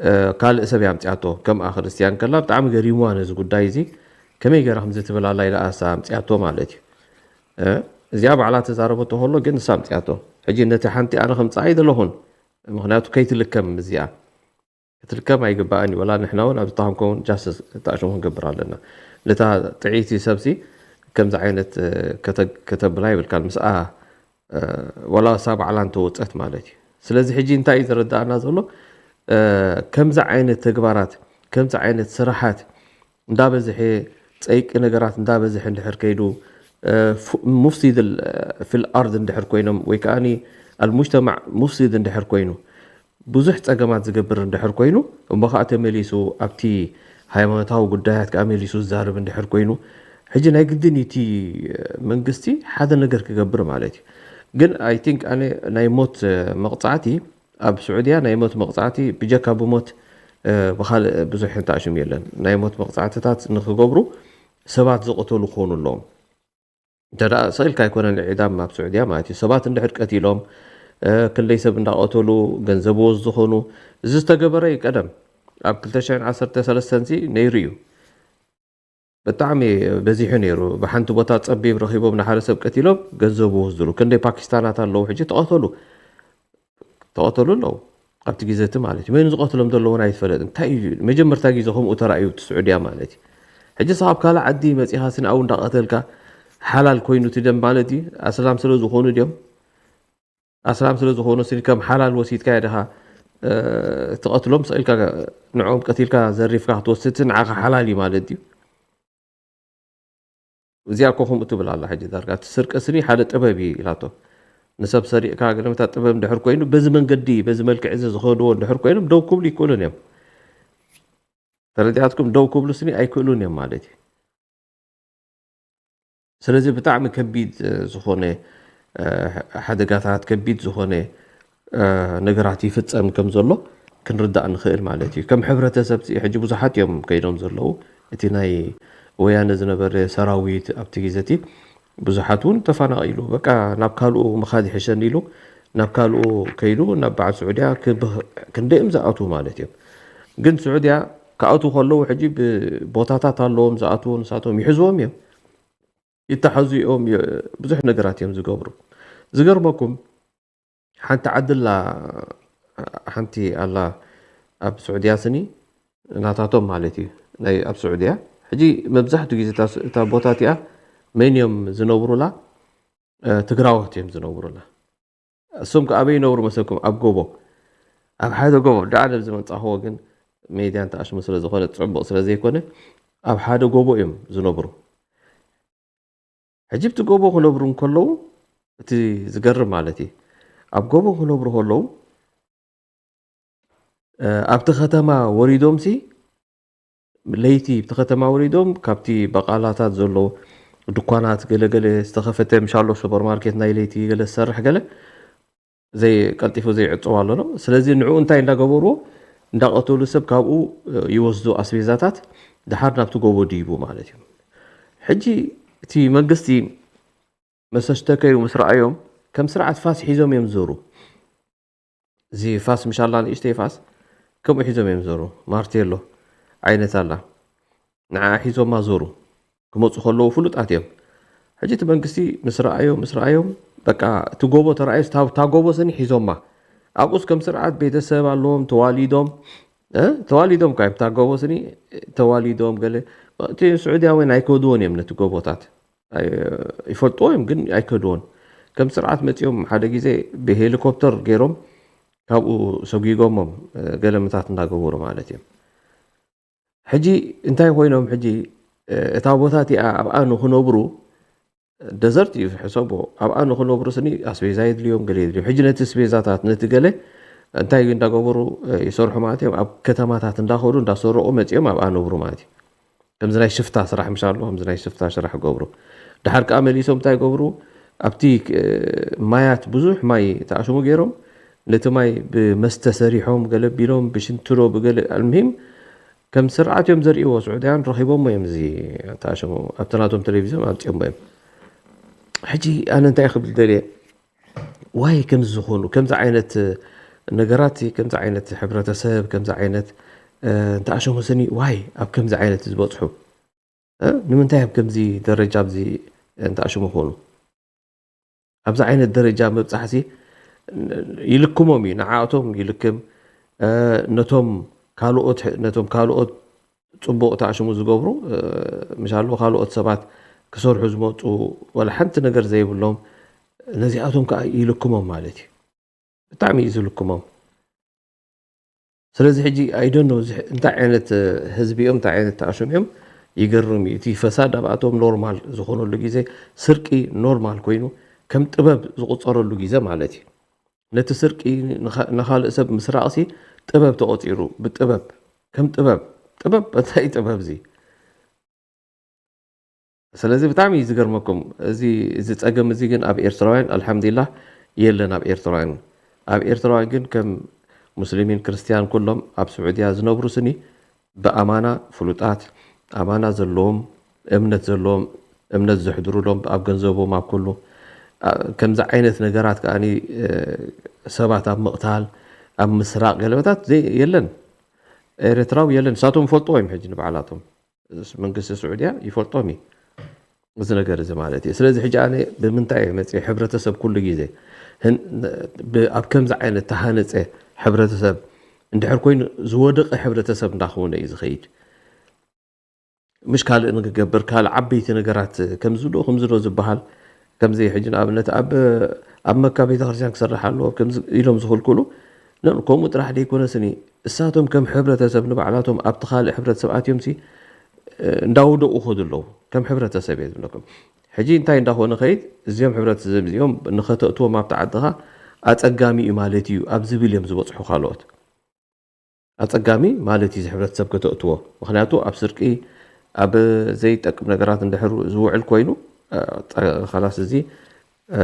እ፣ ካልእ ሰብ እያ ኣምጺኣቶ። ከምኣ ክርስትያን ከላ ብጣዕሚ ገሪምዋ ነዚ ጉዳይ እዚ። ከመይ ገይራ ከምዚ ትብል ኣላ ኢላ እሳ ኣምጺኣቶ ማለት እዩ። እ፣ እዚኣ ባዕላ ተዛረበቶ ከሎ ግን ንሳ ኣምጺኣቶ። ሕጂ ነቲ ሓንቲ ኣነ ከምጽኣ ኣይደለኹን። ምኽንያቱ ከይትልከም እዚኣ። ክትልከም ኣይግባእን እዩ። ወላ ንሕና እውን ኣብዚ ተኾንኮ እውን ጃስቲስ ተኣሽሙ ክንገብር ኣለና። ነታ ጥዕይቲ ሰብሲ ከምዚ ዓይነት፣ እ፣ ከተ-፣ ከተብላ ይብልካን ምስኣ፣ እ፣ ወላ እሳ ባዕላ እንተወጸት ማለት እዩ። ስለዚ ሕጂ እንታይ እዩ ዘረድኣና ዘሎ? እ፣ ከምዚ ዓይነት ተግባራት፣ ከምዚ ዓይነት ስራሓት እንዳበዝሐ፣ ጸይቂ ነገራት እንዳበዝሐ እንድሕር ከይዱ፣ እ፣ ፉ-፣ ሙፍሲድ ል-፣ ፊል ኣርድ እንድሕር ኮይኖም ወይ ከኣኒ ኣልሙጅተማዕ ሙፍሲድ እንድሕር ኮይኑ፣ ብዙሕ ጸገማት ዝገብር እንድሕር ኮይኑ፣ እሞ ኸኣ ተመሊሱ ኣብቲ ሃይማኖታዊ ጉዳያት ከኣ መሊሱ ዝዛረብ እንድሕር ኮይኑ፣ ሕጂ ናይ ግድን እዩ እቲ መንግስቲ ሓደ ነገር ክገብር ማለት እዩ። ግን ኣይ ቲንክ ኣነ ናይ ሞት መቕጻዕቲ ኣብ ስዑድያ ናይ ሞት መቕጻዕቲ ብጀካ ብሞት፣ እ፣ ብኻልእ ብዙሕ ተኣሽሙ የለን። ናይ ሞት መቕጻዕትታት ንኽገብሩ ሰባት ዝቐተሉ ክኾኑ ኣለዎም። እንተ ደኣ ስቕ ኢልካ ኣይኮነን ኢዕዳም ኣብ ስዑድያ ማለት እዩ። ሰባት እንድሕር ቀቲሎም፣ እ፣ ክንደይ ሰብ እንዳቐተሉ፣ ገንዘብ ወዝ ዝኾኑ፣ እዚ ዝተገበረ እዩ ቀደም። ኣብ ክልተ ሽሕን ዓሰርተ ሰለስተን ሲ ነይሩ እዩ። ብጣዕሚ በዚሑ ነይሩ። ብሓንቲ ቦታ ጸቢብ ረኺቦም ንሓደ ሰብ ቀቲሎም ገንዘብ ወስድሉ። ክንደይ ፓኪስታናት ኣለዉ ሕጂ ተቐተሉ። ተቐተሉ ኣለዉ። ኣብቲ ግዜ እቲ ማለት እዩ። መን ዝቐትሎም ዘሎ እውን ኣይትፈለጥን። እንታይ እዩ መጀመርታ ግዜ ከምኡ ተራእዩ እቲ ስዑድያ ማለት እዩ። ሕጂ ንስኻ ኣብ ካልእ ዓዲ መጺኻ ስኒ ኣብኡ እንዳቐተልካ ሓላል ኮይኑ እቲ ደም ማለት እዩ። ኣስላም ስለ ዝኾኑ ድዮም? ኣስላም ስለ ዝኾኑ ስኒ ከም ሓላል ወሲድካዮ ዲኻ፣ እ፣ ትቐትሎም? ስቕ ኢልካ ንዕኦም ቀቲልካ ዘሪፍካ ክትወስድ ንዓኻ ሓላል እዩ ማለት ድዩ? እዚኣ እኮ ከምኡ ትብል ኣላ ሕጂ ዳርጋ። እቲ ስርቂ ስኒ ሓደ ጥበብ እዩ ኢላቶ። ንሰብ ሰሪቕካ ገለመታ ጥበብ እንድሕር ኮይኑ፣ በዚ መንገዲ፣ በዚ መልክዕ እዚ ዝኸድዎ እንድሕር ኮይኖም ደው ክብሉ ይክእሉን እዮም። ተረዲኣትኩም? ደው ክብሉ ስኒ ኣይክእሉን እዮም ማለት እዩ። ስለዚ ብጣዕሚ ከቢድ፣ እ፣ ዝኾነ፣ እ፣ ሓደጋታት፣ ከቢድ ዝኾነ፣ እ፣ ነገራት ይፍጸም ከም ዘሎ ክንርዳእ ንኽእል ማለት እዩ። ከም ሕብረተሰብ ሕጂ ብዙሓት እዮም ከይዶም ዘለዉ። እቲ ናይ ወያነ ዝነበረ ሰራዊት ኣብቲ ግዜ እቲ ብዙሓት እውን ተፈናቒሉ፣ በቃ ናብ ካልኡ ምኻድ ይሕሸኒ ኢሉ ናብ ካልኡ ከይዱ፣ ናብ በዓል ስዑድያ ክብ-፣ ክንደይ እዮም ዝኣትዉ ማለት እዮም። ግን ስዑድያ ክኣትዉ ከለዉ ሕጂ ብ-፣ ቦታታት ኣለዎም ዝኣትዉ፣ ንሳቶም ይሕዝዎም እዮም። ይተሓዙ እዮም፣ የ-፣ ብዙሕ ነገራት እዮም ዝገብሩ። ዝገርመኩም፣ ሓንቲ ዓዲ ኣላ፣ ሓንቲ ኣላ፣ ኣብ ስዑድያ ስኒ ናታቶም ማለት እዩ። ናይ ኣብ ስዑድያ ሕጂ መብዛሕትኡ ግዜ እታ ስ-፣ እታ ቦታ እቲኣ መን እዮም ዝነብሩላ? እ፣ ትግራዎት እዮም ዝነብሩላ። እሶም ከ ኣበይ ይነብሩ መሰልኩም? ኣብ ጎቦ፣ ኣብ ሓደ ጎቦ። ዳዕለ ኣብዚ መምጻእክዎ ግን ሜድያ እንተኣሽሙ ስለ ዝኾነ፣ ጽቡቕ ስለ ዘይኮነ፣ ኣብ ሓደ ጎቦ እዮም ዝነብሩ። ሕጂ ኣብቲ ጎቦ ክነብሩ እንከለዉ፣ እቲ ዝገርም ማለት እዩ፣ ኣብ ጎቦ ክነብሩ ከለዉ፣ እ፣ ኣብቲ ከተማ ወሪዶምሲ፣ ለይቲ ኣብቲ ከተማ ወሪዶም፣ ካብቲ በቃላታት ዘሎ ድኳናት፣ ገለገለ ዝተኸፈተ ምሻሎ ሱፐርማርኬት ናይ ለይቲ ገለ ዝሰርሕ ገለ፣ ዘይ-፣ ቀልጢፉ ዘይዕጽው ኣሎ ነው። ስለዚ ንዕኡ እንታይ እንዳገበርዎ? እንዳቐተሉ ሰብ ካብኡ፣ እ፣ ይወስዱ ኣስቤዛታት፣ ድሓር ናብቲ ጎቦ ድይቡ ማለት እዩ። ሕጂ እቲ መንግስቲ መሰሽተከዩ ምስ ረኣዮም፣ ከም ስርዓት ፋስ ሒዞም እዮም ዝዞሩ። እዚ ፋስ ምሻላ ንእሽተይ ፋስ ከምኡ ሒዞም እዮም ዞሩ። ማርቴሎ ዓይነት ኣላ። ንዓ ሒዞማ ዞሩ። ክመጹ ከለዉ ፍሉጣት እዮም። ሕጂ እቲ መንግስቲ ምስ ረኣዮም፣ ምስ ረኣዮም፣ በቃ እቲ ጎቦ ተረኣዩስ፣ እታ፣ እታ ጎቦ ስኒ ሒዞማ። ኣብኡስ ከም ስርዓት ቤተሰብ ኣለዎም፣ ተዋሊዶም፣ እ? ተዋሊዶም እኳ እዮም፣ እታ ጎቦ ስኒ ተዋሊዶም፣ ገለ፣ እቲ ስዑድያውያን ኣይከድዎን እዮም ነቲ ጎቦታት። ኣይ-፣ ይፈልጥዎ እዮም፣ ግን ኣይከድዎን። ከም ስርዓት መጺኦም ሓደ ግዜ ብሄሊኮፕተር ገይሮም ካብኡ ሰጒጎሞም፣ እ፣ ገለ ምታት እንዳገበሩ ማለት እዮም። ሕጂ እንታይ ኮይኖም? ሕጂ፣ እ፣ እታ ቦታ እቲኣ ኣብኣ ንኽነብሩ፣ ደዘርት እዩ፣ ሕሰቦ። ኣብኣ ንኽነብሩ ስኒ ኣስቤዛ የድልዮም፣ ገለ የድልዮም። ሕጂ ነቲ ኣስቤዛታት፣ ነቲ ገለ እንታይ እንዳገበሩ፣ እ፣ ይሰርሑ ማለት እዮም? ኣብ ከተማታት እንዳኸዱ እንዳሰረቑ መጺኦም ኣብኣ ነብሩ ማለት እዩ። ከምዚ ናይ ሽፍታ ስራሕ ምሽ ኣሎ፣ ከምዚ ናይ ሽፍታ ስራሕ ገብሩ። ድሓር ከኣ መሊሶም እንታይ ገብሩ? ኣብቲ፣ እ፣ ማያት ብዙሕ ማይ ተኣሽሙ ገይሮም፣ ነቲ ማይ ብመስተ ሰሪሖም፣ ገለ ቢሎም፣ ብሽንትሮ፣ ብገለ፣ ኣልምሂም፣ ከም ስርዓት እዮም ዘርእይዎ። ስዑድያን ረኺቦሞ እዮም እዚ ተኣሽሙ። ኣብቲ ናቶም ቴሌቪዝዮን ኣምጺኦሞ እዮም። ሕጂ ኣነ እንታይ ክብል ደልየ? ዋይ ከምዚ ዝኾኑ፣ ከምዚ ዓይነት ነገራት፣ ከምዚ ዓይነት ሕብረተሰብ፣ ከምዚ ዓይነት፣ እ፣ እንተኣሸሙ ስኒ፣ ዋይ ኣብ ከምዚ ዓይነት ዝበጽሑ፣ እ፣ ንምንታይ ኣብ ከምዚ ደረጃ ኣብዚ እንተኣሸሙ ኾኑ? ኣብዚ ዓይነት ደረጃ ምብጻሕሲ ይልክሞም እዩ፣ ንዓኣቶም ይልክም፣ እ፣ ነቶም ካልኦት፣ ነቶም ካልኦት ጽቡቕ ተኣሽሙ ዝገብሩ፣ እ፣ ምሻሎ ካልኦት ሰባት ክሰርሑ ዝመጹ፣ ዋላ ሓንቲ ነገር ዘይብሎም፣ ነዚኣቶም ከኣ ይልክሞም ማለት እዩ። ብጣዕሚ እዩ ዝልክሞም። ስለዚ ሕጂ፣ I don't know፣ እዚ እንታይ ዓይነት፣ እ፣ ህዝቢ እዮም፣ እንታይ ዓይነት ተኣሽሙ እዮም፣ ይገርም እዩ። እቲ ፈሳድ ኣብኣቶም ኖርማል ዝኾነሉ ግዜ፣ ስርቂ ኖርማል ኮይኑ፣ ከም ጥበብ ዝቑጸረሉ ግዜ ማለት እዩ። ነቲ ስርቂ ንኻ-፣ ንኻልእ ሰብ ምስራቕሲ ጥበብ ተቖጺሩ፣ ብጥበብ፣ ከም ጥበብ፣ ጥበብ፣ እንታይ ጥበብ እዚ? ስለዚ ብጣዕሚ እዩ ዝገርመኩም። እዚ፣ እዚ ጸገም እዚ ግን ኣብ ኤርትራውያን ኣልሓምዱሊላህ የለን። ኣብ ኤርትራውያን፣ ኣብ ኤርትራውያን ግን ከም ሙስሊሚን ክርስትያን ኩሎም ኣብ ስዑድያ ዝነብሩ ስኒ ብኣማና ፍሉጣት፣ ኣማና ዘለዎም፣ እምነት ዘለዎም፣ እምነት ዘሕድሩሎም ኣብ ገንዘቦም ኣብ ኩሉ፣ ኣ፣ ከምዚ ዓይነት ነገራት ከኣኒ፣ እ፣ ሰባት ኣብ ምቕታል፣ ኣብ ምስራቕ ገለመታት ዘይ-፣ የለን። ኤርትራዊ የለን። ንሳቶም ይፈልጥዎ እዮም ሕጂ ንባዕላቶም። መንግስቲ ስዑድያ ይፈልጦም እዩ እዚ ነገር እዚ ማለት እዩ። ስለዚ ሕጂ ኣነ ብምንታይ እየ መፅእ? ሕብረተሰብ ኩሉ ግዜ ህን-፣ ብ-፣ ኣብ ከምዚ ዓይነት ተሃነፀ ሕብረተሰብ እንድሕር ኮይኑ ዝወደቐ ሕብረተሰብ እንዳኸውነ እዩ ዝኸይድ። ምሽ ካልእ ንክገብር፣ ካልእ ዓበይቲ ነገራት ከምዚ ዶ፣ ከምዚ ዶ ዝበሃል፣ ከምዚ ሕጂ ንኣብነት ኣብ፣ ኣብ መካ ቤተክርስትያን ክሰርሕ ኣለዎ፣ ከምዚ ኢሎም ዝኽልክሉ፣ ነ-፣ ከምኡ ጥራሕ ደይኮነ ስኒ፣ እሳቶም ከም ሕብረተሰብ ንባዕላቶም ኣብቲ ካልእ ሕብረተሰብ ኣትዮምሲ፣ እ፣ እንዳወደቑ ይኸዱ ኣለዉ። ከም ሕብረተሰብ እየ ዝብለኩም። ሕጂ እንታይ እንዳኾነ ኸይድ፣ እዚኦም ሕብረተሰብ እዚኦም ንኸተእትዎም ኣብቲ ዓድኻ ኣጸጋሚ እዩ ማለት እዩ ኣብ ዝብል እዮም ዝበጽሑ ካልኦት። ኣጸጋሚ ማለት እዩ፣ እዚ ሕብረተሰብ ከተእትዎ። ምኽንያቱ ኣብ ስርቂ፣ ኣብ ዘይጠቅም ነገራት እንድሕር ዝውዕል ኮይኑ፣ እ፣ ጠ-፣ ኻላስ እዚ፣ እ፣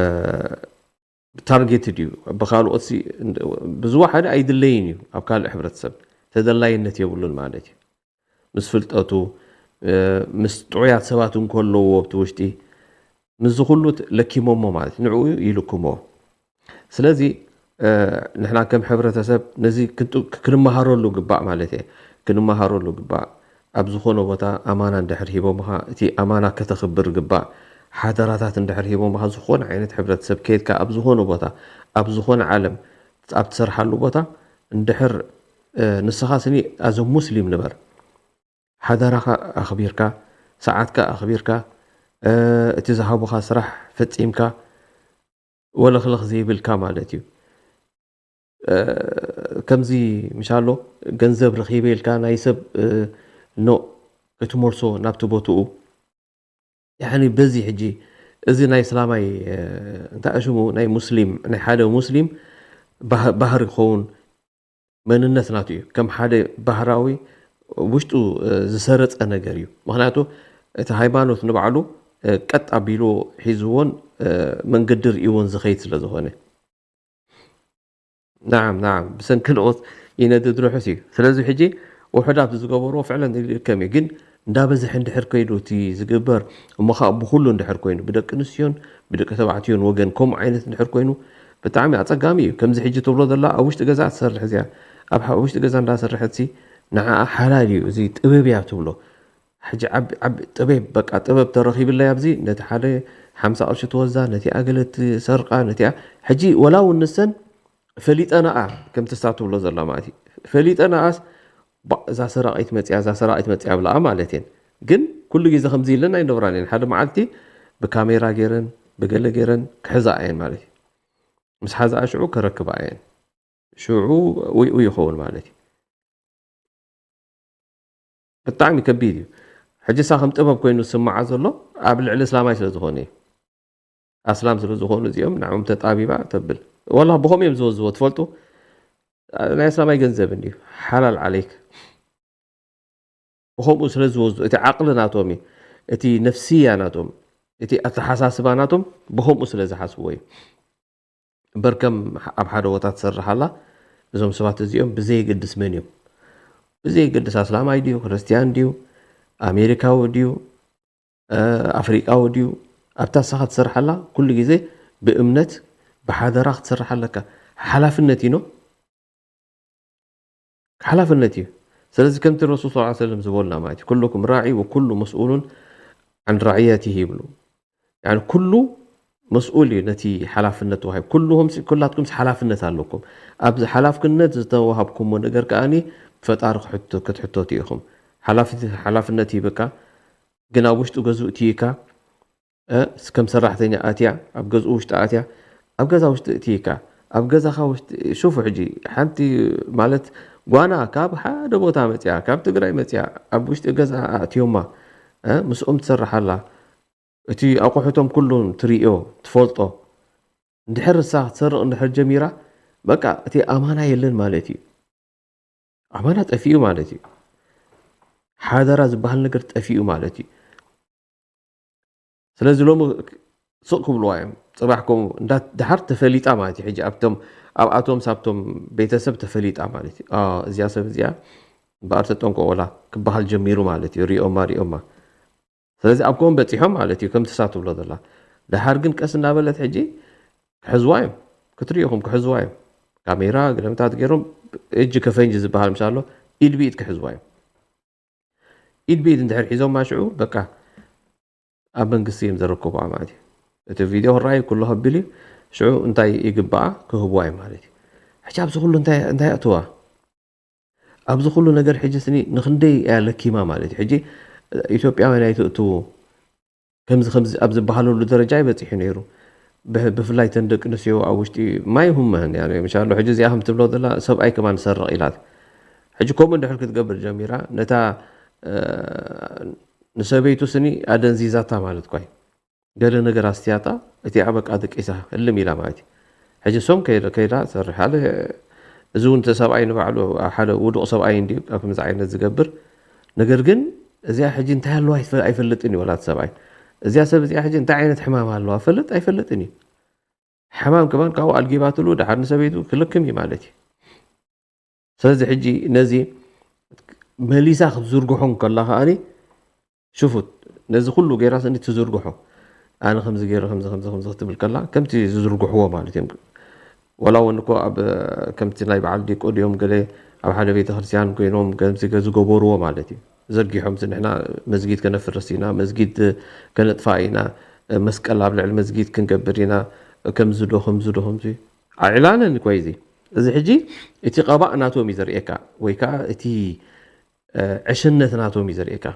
ታርጌትድ እዩ። ብኻልኦት ሲ-፣ ብዝወሓደ ኣይድለይን እዩ ኣብ ካልእ ሕብረተሰብ። ተደላይነት የብሉን ማለት እዩ። ምስ ፍልጠቱ፣ እ፣ ምስ ጥዑያት ሰባት እንከለዎ ኣብቲ ውሽጢ፣ ምስዚ ኩሉ ት-፣ ለኪሞሞ ማለት እዩ። ንዕኡ ይልክሞ። ስለዚ፣ እ፣ ንሕና ከም ሕብረተሰብ ነዚ ክንጡ-፣ ክንመሃረሉ ግባእ ማለት እየ። ክንመሃረሉ ግባእ። ኣብ ዝኾነ ቦታ ኣማና እንድሕር ሂቦምኻ፣ እቲ ኣማና ከተኽብር ግባእ። ሓደራታት እንድሕር ሂቦምኻ፣ ዝኾነ ዓይነት ሕብረተሰብ ከይድካ ኣብ ዝኾነ ቦታ፣ ኣብ ዝኾነ ዓለም፣ ኣብ ትሰርሓሉ ቦታ እንድሕር እ፣ ንስኻ ስኒ ኣዘ ሙስሊም ንበር። ሓዳራኻ ኣኽቢርካ፣ ሰዓትካ ኣኽቢርካ፣ እ፣ እቲ ዝሃቡኻ ስራሕ ፈጺምካ፣ ወለኽለኽ ዘይብልካ ማለት እዩ። እ፣ ከምዚ ምሻሎ ገንዘብ ረኺበ ኢልካ ናይ ሰብ፣ እ፣ ኖ ክትመልሶ ናብቲ ቦትኡ። ያኒ በዚ ሕጂ እዚ ናይ እስላማይ፣ እ፣ እንታይ ሽሙ ናይ ሙስሊም፣ ናይ ሓደ ሙስሊም ባህ-፣ ባህሪ ክኸውን መንነት ናቱ እዩ። ከም ሓደ ባህራዊ ውሽጡ፣ እ፣ ዝሰረጸ ነገር እዩ። ምኽንያቱ እቲ ሃይማኖት ንባዕሉ፣ እ፣ ቀጥ ኣቢሉ ሒዝዎን፣ እ፣ መንገዲ ርእይዎን ዝኸይድ ስለ ዝኾነ። ናዓም፣ ናዓም። ብሰንኪ ንኡስ ይነድድ ርሑስ እዩ። ስለዚ ሕጂ ውሑዳት ዝገበርዎ ፍዕለን ይልከም እዩ። ግን እንዳበዝሐ እንድሕር ከይዱ እቲ ዝግበር፣ እሞ ኸዓ ብኹሉ እንድሕር ኮይኑ፣ ብደቂ ኣንስትዮን ብደቂ ተባዕትዮን ወገን ከምኡ ዓይነት እንድሕር ኮይኑ፣ ብጣዕሚ ኣጸጋሚ እዩ። ከምዚ ሕጂ ትብሎ ዘላ ኣብ ውሽጢ ገዛ ትሰርሕ እዚኣ፣ ኣብ ሓ-፣ ውሽጢ ገዛ እንዳሰርሐትሲ ንዓኣ ሓላል እዩ። እዚ ጥበብ እያ ትብሎ። ሕጂ ዓቢ፣ ዓቢ ጥበብ፣ በቃ ጥበብ ተረኺብለይ ኣብዚ፣ ነቲ ሓደ ሓምሳ ቅርሺ ትወዛ፣ ነቲኣ ገለ ትሰርቃ፣ ነቲኣ፣ ሕጂ ወላ እውን ንሰን ፈሊጠናኣ፣ ከምቲ እሳ ትብሎ ዘላ ማለት እዩ። ፈሊጠናኣስ፣ "ባ፣ እዛ ሰራቒት መጽያ፣ እዛ ሰራቒት መጽያ" ብለኣ ማለት እየን። ግን ኩሉ ግዜ ከምዚ ኢለን ኣይነብራን እየን። ሓደ መዓልቲ ብካሜራ ገይረን፣ ብገለ ገይረን ክሕዛኣ እየን ማለት እዩ። ምስ ሓዛኣ ሽዑ ከረክባ እየን። ሽዑ ውይ ውይ ይኸውን ማለት እዩ። ብጣዕሚ ከቢድ እዩ። ሕጂ እሳ ከም ጥበብ ኮይኑ ዝስምዓ ዘሎ ኣብ ልዕሊ እስላማይ ስለ ዝኾነ እዩ። ኣስላም ስለ ዝኾኑ እዚኦም ንዕኦም ተጣቢባ ተብል። ወላ ብኸምኡ እዮም ዝወዝዎ ትፈልጡ? ናይ ኣስላማይ ገንዘብ እንድዩ። ሓላል ዓለይክ። ብኸምኡ ስለ ዝወዝዎ፣ እቲ ዓቕሊ ናቶም እዩ። እቲ ነፍስያ ናቶም፣ እቲ ኣተሓሳስባ ናቶም ብኸምኡ ስለ ዝሓስብዎ እዩ። እምበር ከም ኣብ ሓደ ቦታ ትሰርሕ ኣላ፣ እዞም ሰባት እዚኦም ብዘየገድስ መን እዮም፣ ብዘየገድስ ኣስላማይ ድዩ፣ ክርስትያን ድዩ፣ ኣሜሪካዊ ድዩ፣ እ፣ ኣፍሪቃዊ ድዩ፣ ኣብታ ንስኻ ትሰርሕ ኣላ፣ ኩሉ ግዜ ብእምነት፣ ብሓደራ ክትሰርሕ ኣለካ። ሓላፍነት እዩ፣ ኖ? ሓላፍነት እዩ። ስለዚ ከምቲ ረሱል ሰለላሁ ዐለይሂ ወሰለም ዝበሉና ማለት እዩ፣ "ኩሉኩም ራዒ ወኩሉ መስኡሉን ዐን ራዕየቲሂ" ይብሉ። ያኒ ኩሉ መስኡል እዩ ነቲ ሓላፍነት ተዋሂቡ። ኩልኹም ሲ-፣ ኩላትኩም ሲ ሓላፍነት ኣለኩም። ኣብዚ ሓላፍነት ዝተዋሃብኩሞ ነገር ከኣኒ ብፈጣሪ ክሕቶ-፣ ክትሕተቱ ኢኹም። ሓላፊ-፣ ሓላፍነት ሂብካ፣ ግን ኣብ ውሽጢ ገዝኡ እትይካ፣ እ፣ ከም ሰራሕተኛ ኣትያ፣ ኣብ ገዝኡ ውሽጢ ኣትያ፣ ኣብ ገዛ ውሽጢ እትይካ፣ ኣብ ገዛኻ ውሽጢ፣ ሹፉ ሕጂ፣ ሓንቲ ማለት ጓና ካብ ሓደ ቦታ መጽያ፣ ካብ ትግራይ መጽያ፣ ኣብ ውሽጢ ገዛ ኣእትዮማ፣ እ፣ ምስኦም ትሰርሕ ኣላ። እቲ ኣቑሑቶም ኩሉ ትርእዮ፣ ትፈልጦ። እንድሕር ንሳ ክትሰርቕ እንድሕር ጀሚራ፣ በቃ እቲ ኣማና የለን ማለት እዩ። ኣማና ጠፊኡ ማለት እዩ። ሓደራ ዝበሃል ነገር ጠፊኡ ማለት እዩ። ስለዚ ሎሚ ስቕ ክብልዋ እዮም። ጽባሕ ከምኡ እንዳ-፣ ደሓር ተፈሊጣ ማለት እዩ። ሕጂ ኣብቶም፣ ኣብኣቶም ሳብቶም ቤተሰብ ተፈሊጣ ማለት እዩ። "ኣ፣ እዚኣ ሰብ እዚኣ እምበኣር ተጠንቀቑላ" ክበሃል ጀሚሩ ማለት እዩ። ሪኦማ፣ ሪኦማ። ስለዚ ኣብ ከምኡ በጺሖም ማለት እዩ፣ ከምቲ እሳ ትብሎ ዘላ። ደሓር ግን ቀስ እናበለት ሕጂ ክሕዝዋ እዮም። ክትርእዩ ኢኹም፣ ክሕዝዋ እዮም። ካሜራ፣ ገለመታት ገይሮም፣ እጅ ከፈንጂ ዝበሃል ምስ ኣሎ፣ ኢድ ብኢድ ክሕዝዋ እዮም። ኢድ ብኢድ እንድሕር ሒዞማ ሽዑ፣ በቃ፣ ኣብ መንግስቲ እዮም ዘረክቡዋ ማለት እዩ። እቲ ቪድዮ ክረኣዩ ኩሉ ከቢል እዩ። ሽዑ እንታይ ይግባኣ? ክህብዋ እዮም ማለት እዩ። ሕጂ ኣብዚ ኩሉ እንታይ፣ እንታይ ኣእትዋ? ኣብዚ ኩሉ ነገር ሕጂ ስኒ ንኽንደይ እያ ለኪማ ማለት እዩ። ሕጂ ኢትዮጵያውያን ኣይትእትዉ፣ ከምዚ፣ ከምዚ ኣብ ዝበሃለሉ ደረጃ እዩ በጺሑ ነይሩ። ብህ-፣ ብፍላይ ተን ደቂ ኣንስትዮ ኣብ ውሽጢ ማይ ሁመህን፣ ያኒ፣ ምሻሎ፣ ሕጂ እዚኣ ከም ትብሎ ዘላ፣ ሰብኣይ ከማን ሰርቕ ኢላት። ሕጂ ከምኡ እንድሕር ክትገብር ጀሚራ፣ ነታ፣ እ፣ ንሰበይቱ ስኒ ኣደንዚዛታ ማለት እኳ እዩ። ገለ ነገር ኣስትያታ፣ እቲኣ በቃ ደቂሳ፣ እልም ኢላ ማለት እዩ። ሕጂ እሶም ከይደ-፣ ከይዳ ትሰርሕ። ሓደ፣ እዚ እውን እቲ ሰብኣይ ንባዕሉ ሓደ ውዱቕ ሰብኣይ እንድዩ ኣብ ከምዚ ዓይነት ዝገብር። ነገር ግን እዚኣ ሕጂ እንታይ ኣለዋ ኣይትፈ-፣ ኣይፈልጥን እዩ፣ ወላ እቲ ሰብኣይ። እዚኣ ሰብ እዚኣ ሕጂ እንታይ ዓይነት ሕማም ኣለዋ ፈልጥ ኣይፈልጥን እዩ። ሕማም ከማን ካብኡ ኣልጊባትሉ፣ ደሓር ንሰበይቱ ክልክም እዩ ማለት እዩ። ስለዚ ሕጂ ነዚ መሊሳ ክትዝርግሖ እንከላ ከኣኒ፣ ሽፉት፣ ነዚ ኩሉ ገይራ ስኒ ትዝርግሖ። ኣነ ከምዚ ገይረ፣ ከምዚ፣ ከምዚ፣ ከምዚ ክትብል ከላ፣ ከምቲ ዝዝርግሕዎ ማለት እዮም። ወላ እውን እኮ ኣብ፣ ከምቲ ናይ በዓል ዲቆ ድዮም ገለ ኣብ ሓደ ቤተ ክርስቲያን ኮይኖም ከምዚ ገ-፣ ዝገበርዎ ማለት እዩ። ዘርጊሖም፣ "ንሕና መስጊድ ከነፍርስ ኢና፣ መስጊድ ከነጥፋእ ኢና፣ መስቀል ኣብ ልዕሊ መስጊድ ክንገብር ኢና፣ ከምዚ ዶ፣ ከምዚ ዶ፣ ከምዚ." ኣዕላለን እኮ እዩ እዚ። እዚ ሕጂ እቲ ቀባእ ናቶም እዩ ዘርእየካ፣ ወይ ከዓ እቲ ዕሽነት ናቶም እዩ ዘርእየካ።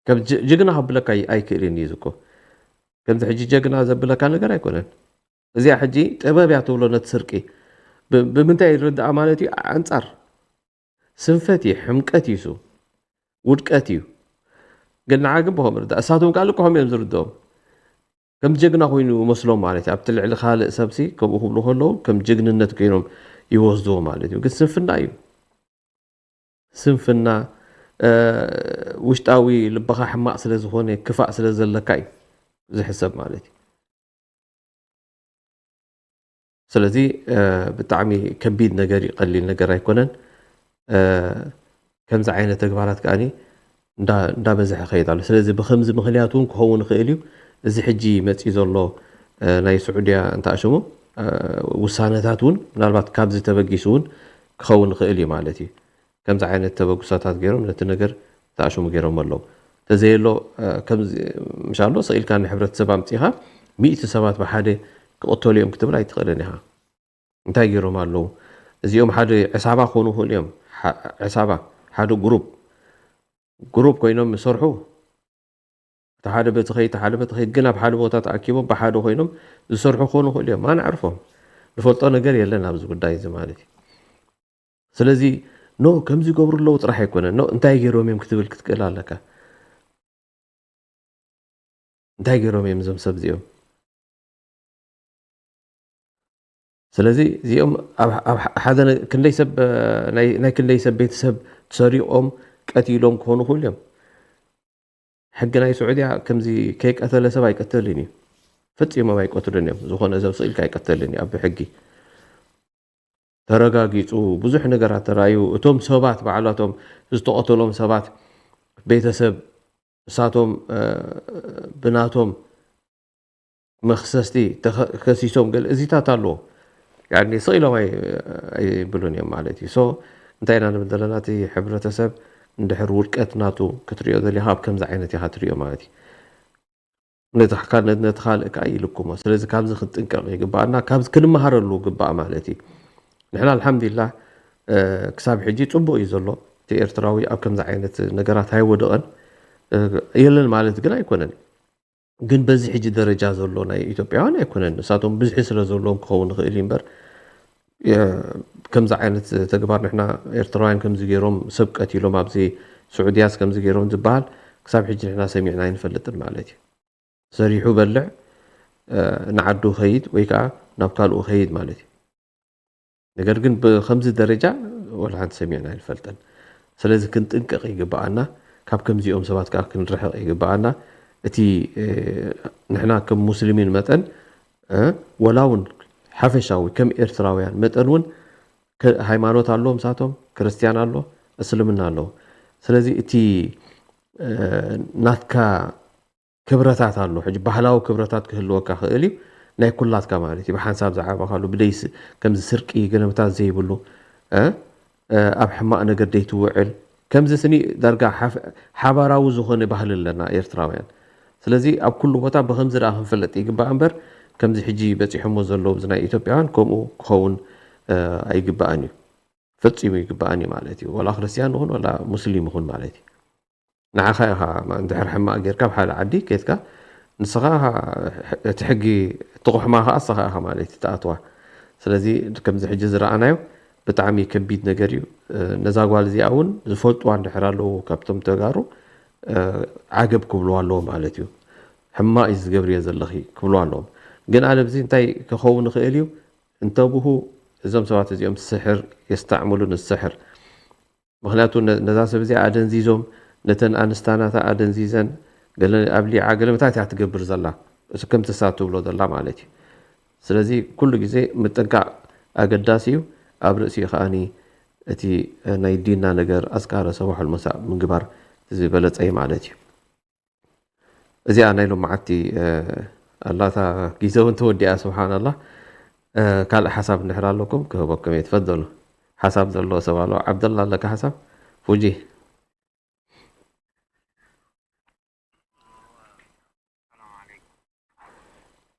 ከም ጅግና ከብለካ ኣይክእልን እዩ ዝኮ። ከምዚ ሕጂ ጀግና ዘብለካ ነገር ኣይኮነን። እዚኣ ሕጂ ጥበብ እያ ትብሎ ነቲ ስርቂ። ብምንታይ ይርዳኣ ማለት እዩ? ኣንጻር ስንፈት እዩ፣ ሕምቀት እዩ፣ እሱ ውድቀት እዩ። ግን ንዓ ግን ብኸም ርዳ እሳቶም ካልእ ክኾም እዮም ዝርድኦም። ከም ጀግና ኮይኑ መስሎም ማለት እዩ። ኣብቲ ልዕሊ ካልእ ሰብሲ ከምኡ ክብሉ ከለዉ ከም ጅግንነት ኮይኖም ይወስድዎ ማለት እዩ። ግን ስንፍና እዩ። ስንፍና ውሽጣዊ ልብኻ ሕማቕ ስለ ዝኾነ ክፋእ ስለ ዘለካ እዩ ዝሕሰብ ማለት እዩ። ስለዚ ብጣዕሚ ከቢድ ነገር እዩ፣ ቀሊል ነገር ኣይኮነን። ከምዚ ዓይነት ተግባራት ከኣ እንዳበዝሐ ከይድ ኣሎ። ስለዚ ብከምዚ ምክንያት እውን ክኸውን ይኽእል እዩ። እዚ ሕጂ መፂ ዘሎ ናይ ስዑድያ እንተኣሽሙ ውሳነታት እውን ምናልባት ካብዚ ተበጊሱ እውን ክኸውን ይኽእል እዩ ማለት እዩ። ከምዚ ዓይነት ተበግሶታት ገይሮም ነቲ ነገር ተኣሽሙ ገይሮም ኣለዉ። ተዘየሎ ምሻሎ ስቕ ኢልካ ንሕብረተሰብ ኣምፂኻ ሚእቲ ሰባት ብሓደ ክቕተሉ እዮም ክትብል ኣይትኽእልን ኢኻ። እንታይ ገይሮም ኣለዉ? እዚኦም ሓደ ዕሳባ ክኾኑ ይኽእሉ እዮም። ዕሳባ ሓደ ግሩፕ ግሩፕ ኮይኖም ዝሰርሑ እቲ ሓደ በቲ ኸይድ እቲ ሓደ በቲ ኸይድ ግን ኣብ ሓደ ቦታ ተኣኪቦም ብሓደ ኮይኖም ዝሰርሑ ክኾኑ ይኽእሉ እዮም። ኣነ ኣዕርፎም ዝፈልጦ ነገር የለን ኣብዚ ጉዳይ እዚ ማለት እዩ። ስለዚ ኖ ከምዚ ይገብሩ ኣለዉ ጥራሕ ኣይኮነን፣ ኖ እንታይ ገይሮም እዮም ክትብል ክትክእል ኣለካ። እንታይ ገይሮም እዮም እዞም ሰብ እዚኦም? ስለዚ እዚኦም ኣብ ሓደ ክንደይ ሰብ ናይ ክንደይ ሰብ ቤተሰብ ሰሪቖም ቀቲሎም ክኾኑ ይኽእሉ እዮም። ሕጊ ናይ ስዑድያ ከምዚ ከይቀተለ ሰብ ኣይቀተልን እዩ። ፈጺሞም ኣይቀትሉን እዮም። ዝኾነ ሰብ ስኢልካ ኣይቀተልን እዩ ኣብ ሕጊ። ተረጋጊጹ ብዙሕ ነገራት ተራእዩ። እቶም ሰባት ባዕላቶም ዝተቐተሎም ሰባት ቤተሰብ እሳቶም ብናቶም መኽሰስቲ ከሲሶም ገለ እዚታት ኣለዎ። ያኒ ስቕ ኢሎም ኣይብሉን እዮም ማለት እዩ። ሶ እንታይ ኢና ንብል ዘለና? እቲ ሕብረተሰብ እንድሕር ውድቀት ናቱ ክትሪኦ ደሊኻ ኣብ ከምዚ ዓይነት ኢኻ ትሪኦ ማለት እዩ። ነቲ ካልእ ከዓ ይልኩሞ። ስለዚ ካብዚ ክንጥንቀቕ ይግባኣና፣ ካብዚ ክንመሃረሉ ግባእ ማለት እዩ። ንሕና ኣልሓምዱሊላህ ክሳብ ሕጂ ፅቡቕ እዩ ዘሎ። እቲ ኤርትራዊ ኣብ ከምዚ ዓይነት ነገራት ኣይወደቐን የለን ማለት ግን ኣይኮነን። ግን በዚ ሕጂ ደረጃ ዘሎ ናይ ኢትዮጵያውያን ኣይኮነን። ንሳቶም ብዝሒ ስለ ዘለዎም ክኸውን ይኽእል እዩ እምበር ከምዚ ዓይነት ተግባር ንሕና ኤርትራውያን ከምዚ ገይሮም ሰብ ቀቲሎም ኣብዚ ስዑድያስ ከምዚ ገይሮም ዝበሃል ክሳብ ሕጂ ንሕና ሰሚዕና ኣይንፈልጥን ማለት እዩ። ሰሪሑ በልዕ ንዓዱ ኸይድ ወይ ከዓ ናብ ካልኡ ኸይድ ማለት እዩ። ነገር ግን ብከምዚ ደረጃ ወላ ሓንቲ ሰሚዕና ኣይንፈልጥን። ስለዚ ክንጥንቀቕ ይግበኣና፣ ካብ ከምዚኦም ሰባት ከዓ ክንርሕቕ ይግበኣና። እቲ ንሕና ከም ሙስሊሚን መጠን ወላ እውን ሓፈሻዊ ከም ኤርትራውያን መጠን እውን ሃይማኖት ኣለዎም፣ ንሳቶም ክርስትያን ኣሎ፣ እስልምና ኣለዎ። ስለዚ እቲ ናትካ ክብረታት ኣሎ። ሕጂ ባህላዊ ክብረታት ክህልወካ ክእል እዩ፣ ናይ ኩላትካ ማለት እዩ። ብሓንሳብ ዝዓበኻሉ ብደይ ከምዚ ስርቂ ገለመታት ዘይብሉ ኣብ ሕማቕ ነገር ደይትውዕል ከምዚ ስኒ ዳርጋ ሓባራዊ ዝኾነ ባህሊ ኣለና ኤርትራውያን። ስለዚ ኣብ ኩሉ ቦታ ብከምዚ ደኣ ክንፈልጥ ይግባእ እምበር ከምዚ ሕጂ በፂሖሞ ዘለዉ እዚ ናይ ኢትዮጵያውያን ከምኡ ክኸውን ኣይግባእን እዩ። ፈጺሙ ይግባኣን እዩ ማለት እዩ። ዋላ ክርስትያን ይኹን ዋላ ሙስሊም ይኹን ማለት እዩ። ንዓኻ ኢኻ እንድሕር ሕማቕ ጌርካ ኣብ ሓደ ዓዲ ኬድካ ንስኻ እቲ ሕጊ ትቑሕማ ኸዓ ንስኻ ኢኻ ማለት እዩ ትኣትዋ። ስለዚ ከምዚ ሕጂ ዝረኣናዮ ብጣዕሚ ከቢድ ነገር እዩ። ነዛ ጓል እዚኣ እውን ዝፈልጥዋ እንድሕር ኣለዉ ካብቶም ተጋሩ ዓገብ ክብልዋ ኣለዎ ማለት እዩ። ሕማቕ እዩ ዝገብርዮ ዘለኺ ክብልዋ ኣለዎም። ግን ኣነ ብዚ እንታይ ክኸውን ይኽእል እዩ? እንተብሁ እዞም ሰባት እዚኦም ስሕር የስተዕምሉ ንስሕር። ምክንያቱ ነዛ ሰብ እዚኣ ኣደንዚዞም ነተን ኣንስታናታ ኣደንዚዘን ገለ ኣብሊዓ ገለ ምታት እያ ትገብር ዘላ እሱ ከምቲ እሳ ትብሎ ዘላ ማለት እዩ። ስለዚ ኩሉ ግዜ ምጥንቃቕ ኣገዳሲ እዩ። ኣብ ርእሲኡ ከዓኒ እቲ ናይ ዲንና ነገር ኣስካረ ሰባሑል መሳእ ምግባር ዝበለጸ እዩ ማለት እዩ። እዚኣ ናይ ሎማዓቲ ኣላታ ግዜ እውን ተወዲኣ ስብሓንላ። ካልእ ሓሳብ እንድሕር ኣለኩም ክህበኩም እየ። ትፈደሉ ሓሳብ ዘለዎ ሰብ ኣሎ? ዓብደላ ኣለካ ሓሳብ? ፉጂ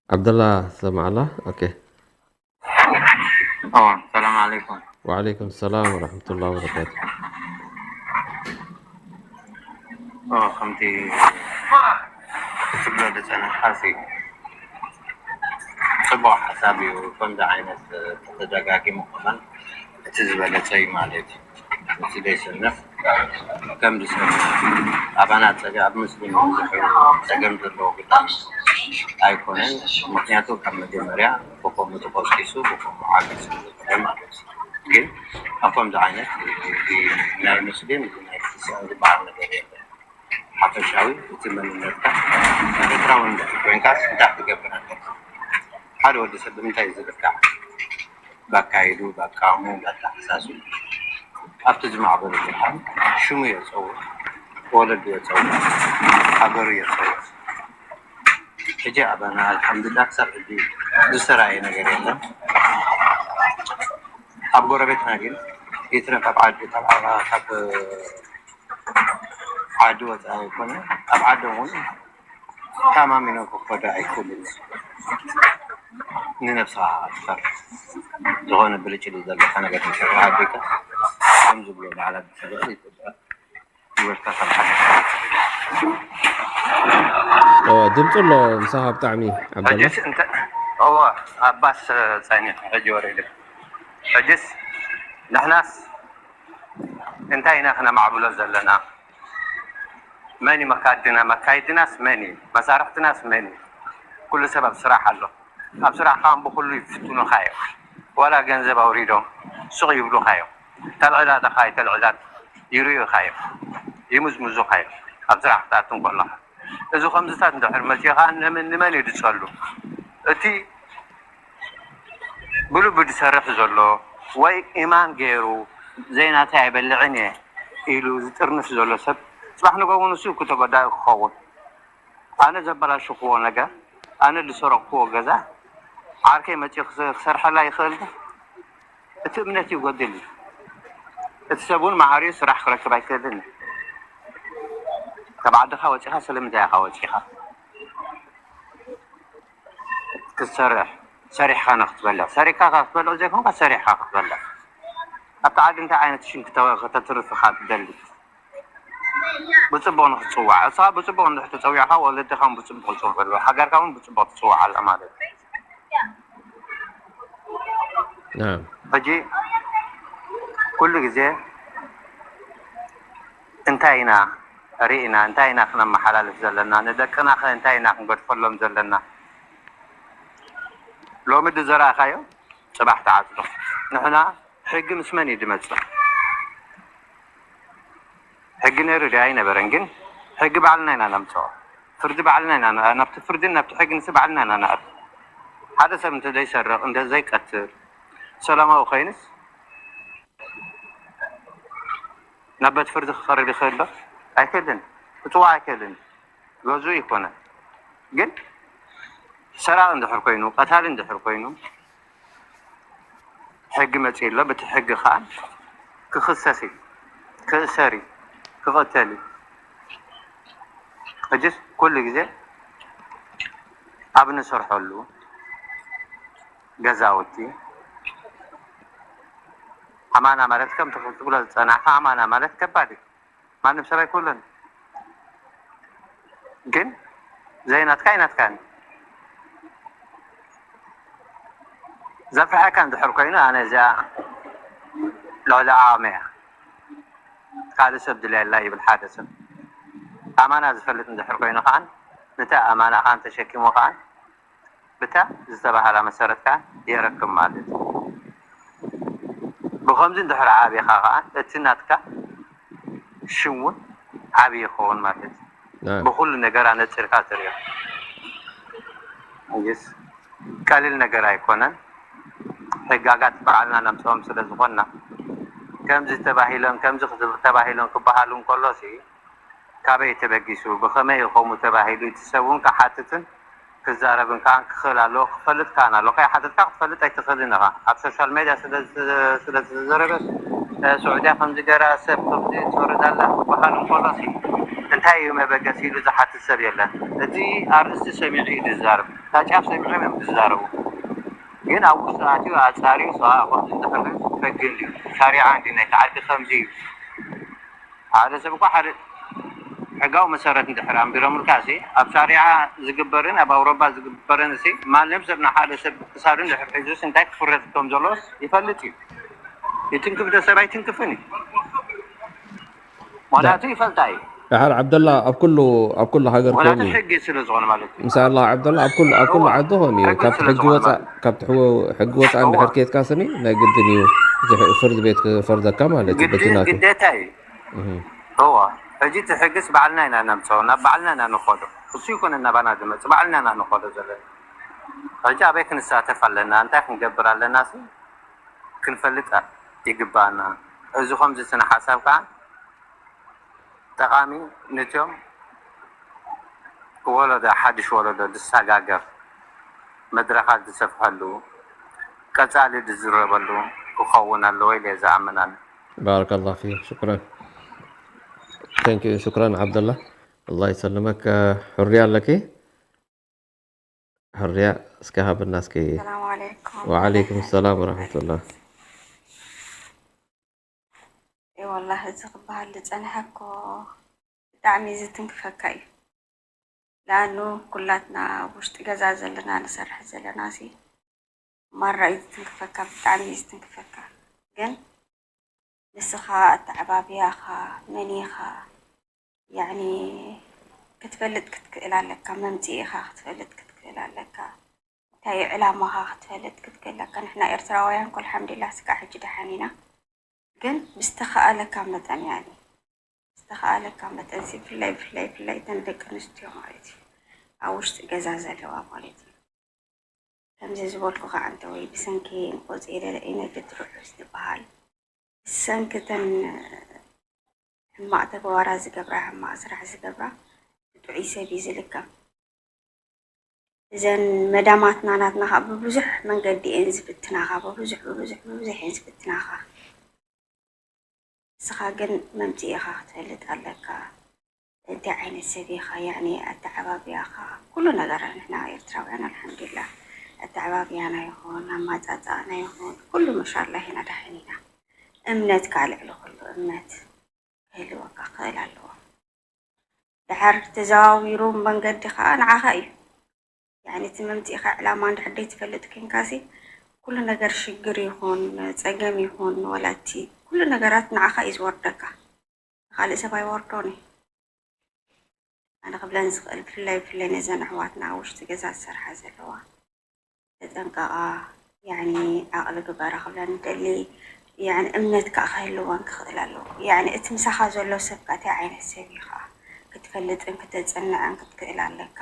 ዓብደላ ሰማዕላ። ኦኬ። اه، السلام عليكم. وعليكم السلام ورحمة الله وبركاته. اه، ከምቲ ክትብሎ ዝጸናሕካሲ ጽቡቕ ሓሳብ እዩ። ከምዚ ዓይነት ተደጋጊሙ ከማን እቲ ዝበለጸ እዩ ማለት እዩ። እቲ ዘይሰንፍ ከም ዝሰንፍ ኣባና ጸገ ኣብ ምስሊም ብዙሕ ጸገም ዘለዎ ጉዳይ ኣይኮነን። ምክንያቱ ካብ መጀመርያ ብከምኡ ተቆስቂሱ ብከምኡ ዓጊሱ ዝነበረ ማለት እዩ። ግን ኣብ ከምዚ ዓይነት ናይ ሙስሊም ናይ ክርስቲያን ዝበሃል ነገር የለን። ሓፈሻዊ እቲ መንነትካ ኤርትራዊ እንድሕር ኮይንካስ እንታይ ክትገብር ኣለካ? ሓደ ወዲ ሰብ ብምንታይ እዩ ዝልካዕ? ባካይዱ፣ ባቃሙ፣ ባተሓሳስቡ ኣብቲ ዝማዕበሉ ብርሃን ሽሙ የጸውዕ፣ ወለዱ የጸውዕ፣ ሃገሩ የጸውዕ። ሕጂ ኣባና ኣልሓምዱላ ክሳብ ሕጂ ዝተራእየ ነገር የለን። ኣብ ጎረቤትና ግን ይትረፍ ኣብ ዓዲ ካብ ዓዲ ወፃኢ ኣይኮነ ኣብ ዓዶም እውን ተኣማሚኖም ክኸዱ ኣይክእሉን። ንነብስኻ ክትፈርሕ ዝኾነ ብልጭልጭ ዘለካ ነገር እንተተሃዲካ ከም ዝብሎ በዓል ኣዲስ ኣበባ ይፅበ ይበልካ ካብ ሓደ ድምፁ ኣሎ ምሳኻ ብጣዕሚ ዓብደላ ሕጅስ እንተ እወ ኣባስ ፀኒሑ ሕጂ ወሪዱ ሕጅስ ንሕናስ እንታይ ኢና ክነማዕብሎ ዘለና? መን እዩ መካድና? መካይድናስ መን እዩ? መሳርሕትናስ መን እዩ? ኩሉ ሰብ ኣብ ስራሕ ኣሎ። ኣብ ስራሕ ከዓ ብኩሉ ይፍትኑካ እዮም። ዋላ ገንዘብ ኣውሪዶም ሱቕ ይብሉካ እዮም። ተልዕላታ ከዓ ተልዕላት ይርእዩካ እዮም። ይምዝምዙካ እዮም። ኣብ ስራሕ ክትኣቱ እንከለካ እዚ ከምዚታት እንድሕር መፅኡ ከዓ ንመን እዩ ዝፀሉ? እቲ ብልቡ ዝሰርሕ ዘሎ ወይ ኢማን ገይሩ ዘይናተይ ኣይበልዕን እየ ኢሉ ዝጥርንፍ ዘሎ ሰብ ፅባሕ ንግሆ እውን ንሱ እዩ ተጎዳኢ ክኸውን። ኣነ ዘበላሸኽዎ ነገር፣ ኣነ ዝሰረቕክዎ ገዛ ዓርከይ መፂኡ ክሰርሐላ ይኽእል ዶ? እቲ እምነት ይጎድል እዩ። እቲ ሰብ እውን መሃሪኡ ስራሕ ክረክብ ኣይክእልን እዩ። ካብ ዓድኻ ወፂኻ ስለምንታይ ኢኻ ወፂኻ? ክትሰርሕ ሰሪሕካ ንክትበልዕ ሰሪሕካ ክትበልዕ ዘይኮንካ ሰሪሕካ ክትበልዕ ኣብቲ ዓዲ እንታይ ዓይነት ሽም ከተትርፍ ኢኻ ትደሊ? ብፅቡቅ ንክትፅዋዕ እስኻ ብፅቡቅ እንድሕር ተፀዊዕካ ወለድኻ እውን ብፅቡቅ ክፅውዑ ኣለዎ። ሃገርካ እውን ብፅቡቅ ትፅዋዕ ኣላ ማለት እዩ። نعم ሕጂ ኩሉ ግዜ እንታይ ኢና ርኢና እንታይ ኢና ክነመሓላልፍ ዘለና ንደቅና ከ እንታይ ኢና ክንገድፈሎም ዘለና? ሎሚ ዝዘራእካዮ ፅባሕ ትዓፅዶ። ንሕና ሕጊ ምስ መን እዩ ዝመፅእ? ሕጊ ነይሩ ድዩ ኣይነበረን? ግን ሕጊ ባዕልና ኢና ነምፅኦ። ፍርዲ ባዕልና ኢና ናብቲ ፍርድን ናብቲ ሕግን ሲ ባዕልና ኢና ንኣቱ። ሓደ ሰብ እንተ ዘይሰርቕ እንተ ዘይቀትል ሰላማዊ ኮይንስ ናብ ቤት ፍርዲ ክቐርብ ይኽእል ዶ? ኣይክእልን። ክፅዋዕ ኣይክእልን። ገዝኡ ይኮነ ግን ሰራቂ እንድሕር ኮይኑ ቀታሊ እንድሕር ኮይኑ ሕጊ መፅኡ ኣሎ። በቲ ሕጊ ከዓ ክኽሰስ እዩ፣ ክእሰር እዩ፣ ክቐተል እዩ። ሕጅስ ኩሉ ግዜ ኣብ ንሰርሐሉ ገዛውቲ ኣማና ማለት ከምቲ ክትብሎ ዝፀናሕካ ኣማና ማለት ከባድ እዩ። ማንም ሰብ ኣይክብሎን ግን ዘይናትካ ኣይናትካን ዘፍርሐካ እንድሕር ኮይኑ ኣነ እዚኣ ልዕሊ ዓቕሚ እያ ካልእ ሰብ ድልየላ ይብል ሓደ ሰብ ኣማና ዝፈልጥ እንድሕር ኮይኑ ከዓ ነቲ ኣማና ከዓ ተሸኪሙ ከዓ ብታ ዝተባህላ መሰረት ከዓ የረክብ ማለት እዩ። ብኸምዚ እንድሕር ዓብኻ ከዓ እቲ ናትካ ሽም እውን ዓብዪ ይኸውን ማለት እዩ። ብኩሉ ነገር ኣነፂርካ ትሪኦ። እስ ቀሊል ነገር ኣይኮነን። ሕጋጋት ባዕልና ነምፅኦም ስለ ዝኾንና ከምዚ ተባሂሎም ከምዚ ተባሂሎም ክበሃሉ እንከሎ ሲ ካበይ ተበጊሱ ብኸመይ እዩ ከምኡ ተባሂሉ እቲ ሰብ እውን ክሓትትን ክዛረብን ከዓ ክኽእል ኣለዎ። ክፈልጥ ከዓ ኣለዎ። ከይሓተትካ ክትፈልጥ ኣይትኽእልን ኢኻ። ኣብ ሶሻል ሜድያ ስለዝተዘረበ ስዑድያ ከምዚ ገይራ ሰብ ከምዚ ትወርድ ኣላ ክበሃል እንከሎ ሲ እንታይ እዩ መበገሲ ኢሉ ዝሓትት ሰብ የለን። እቲ ኣርእስቲ ሰሚዑ እዩ ዝዛረብ። እታ ጫፍ ሰሚዖም እዮም ዝዛረቡ። ግን ኣብ ውሽጡ ኣትዩ ኣጻርዩ ሰብኣዊ ክሕግዝ እዩ። ሻሪዓ እንዲ ናይቲ ዓዲ ከምዚ እዩ። ሓደ ሰብ እኳ ሓደ ሕጋዊ መሰረት እንድሕር ኣንቢሮምልካ ሲ ኣብ ሻሪዓ ዝግበርን ኣብ ኣውሮባ ዝግበርን ሲ ማንም ሰብ ንሓደ ሰብ ክሳዱ እንድሕር ሒዙስ እንታይ ክፍረድ ከም ዘሎስ ይፈልጥ እዩ። ይትንክፍ ዶ ሰብ ኣይትንክፍን እዩ። ምክንያቱ ይፈልጣ እዩ። ድሓር ዓብደላ ኣብ ኩሉ ኣብ ኩሉ ሃገር ምክንያቱ ከምኡ እዩ። ሕጊ ስለ ዝኾነ ማለት እዩ። ምሳላ ዓብደላ ኣብ ኩሉ ኣብ ኩሉ እዋ። ዓዲ ከምኡ እዩ። ሕጊ ካብቲ ስለ ሕጊ ዝኾነ ወፃእ ማለት እዩ። ካብቲ ሕወ- ሕጊ ወፃእ እዋ። እንድሕር ኬድካ ስኒ ናይ ግድን እዩ። እዚ ሕ- ፍርድ ቤት ክፈርደካ ማለት እዩ። ግድን በጅናቱ። ግዴታ እዩ። እህ። እዋ። ሕጂ እቲ ሕግስ ባዕልና ኢና ነምፅኦ፣ ናብ ባዕልና ኢና ንኸዶ። እሱ ይኮነ ናባና ዝመፅእ ባዕልና ኢና ንኸዶ ዘለና። ሕጂ ኣበይ ክንሳተፍ ኣለና፣ እንታይ ክንገብር ኣለና ሲ ክንፈልጥ ይግባኣና። እዚ ከምዚ ስነ ሓሳብ ከዓ ጠቓሚ ንትዮም ወለዶ ሓድሽ ወለዶ ዝሰጋገር መድረኻት ዝሰፍሐሉ ቀጻሊ ዝዝረበሉ ክኸውን ኣለዎ ኢለ ዝኣምን ኣነ። ባረከላሁ ፊክ ሽክራን። Thank you ሽክራን ዓብደላ። ኣላህ ይሰልመክ። ሕርያ ኣለኪ? ሕርያ እስከ ሃብና እስኪ። ሰላም ዓለይኩም። ወዓለይኩም ሰላም ወራህመቱላህ። እ ወላሂ እዚ ክበሃል ዝጸንሐ እኮ ብጣዕሚ ዝትንክፈካ እዩ። ለኣኑ ኩላትና ኣብ ውሽጢ ገዛ ዘለና ንሰርሕ ዘለና ሲ ማራ እዩ ዝትንክፈካ፣ ብጣዕሚ እዩ ዝትንክፈካ። ግን ንስኻ ኣተዓባብያኻ መን ኢኻ ያዕኒ ክትፈልጥ ክትክእል ኣለካ፣ መምጽኢኻ ክትፈልጥ ክትክእል ኣለካ፣ እንታይ እዩ ዕላማኻ ክትፈልጥ ክትክእል ኣለካ። ንሕና ኤርትራውያን እኮ ኣልሓምዱሊላህ ስጋዕ ሕጂ ደሓን ኢና። ግን ብዝተኸኣለካ መጠን ያኒ ብዝተኸኣለካ መጠን ሲ ብፍላይ ብፍላይ ብፍላይ እተን ደቂ ኣንስትዮ ማለት እዩ ኣብ ውሽጢ ገዛ ዘለዋ ማለት እዩ ከምዚ ዝበልኩ ከዓ እንተ ወይ ብሰንኪ ንቆፂ ደለ ኢነ ግድርሑስ ዝበሃል ብሰንኪ እተን ሕማቕ ተግባራ ዝገብራ ሕማቕ ስራሕ ዝገብራ ብጥዑይ ሰብ እዩ ዝልከም። እዘን መዳማትና ናትና ከዓ ብብዙሕ መንገዲ እየን ዝፍትናኻ፣ ብብዙሕ ብብዙሕ ብብዙሕ እየን ዝፍትናኻ። ንስኻ ግን መምፅኢኻ ክትፈልጥ ኣለካ። እንታይ ዓይነት ሰብ ኢኻ፣ ያዕኒ ኣተዓባብያኻ፣ ኩሉ ነገርና ንሕና ኤርትራውያን ኣልሓምዱሊላህ ኣተዓባብያና ይኹን ኣማፃፅኣና ይኹን ኩሉ መሻላህ ኢና ደሓን ኢና። እምነትካ ልዕሊ ኩሉ እምነት ክህልወካ ክኽእል ኣለዎ። ድሓር ተዘዋዊሩ መንገዲ ከዓ ንዓኻ እዩ። ያኒ እቲ መምፅኢኻ ዕላማ እንድሕር ደይትፈልጥ ኮንካሲ ኩሉ ነገር ሽግር ይኹን ፀገም ይኹን ወላ እቲ ኩሉ ነገራት ንዓኻ እዩ ዝወርደካ። ንኻልእ ሰብ ኣይወርዶን እዩ። ኣነ ክብለን ዝኽእል ብፍላይ ብፍላይ ነዘን ኣሕዋትና ኣብ ውሽጢ ገዛ ዝሰርሓ ዘለዋ ተጠንቀቓ፣ ያኒ ዓቕሊ ግበራ ክብለን ንደሊ። ያኒ እምነት ከዓ ክህልወን ክኽእል ኣለዎ። ያኒ እቲ ምሳኻ ዘሎ ሰብ ከዓ እንታይ ዓይነት ሰብ እዩ ከዓ ክትፈልጥን ክተፅንዕን ክትክእል ኣለካ።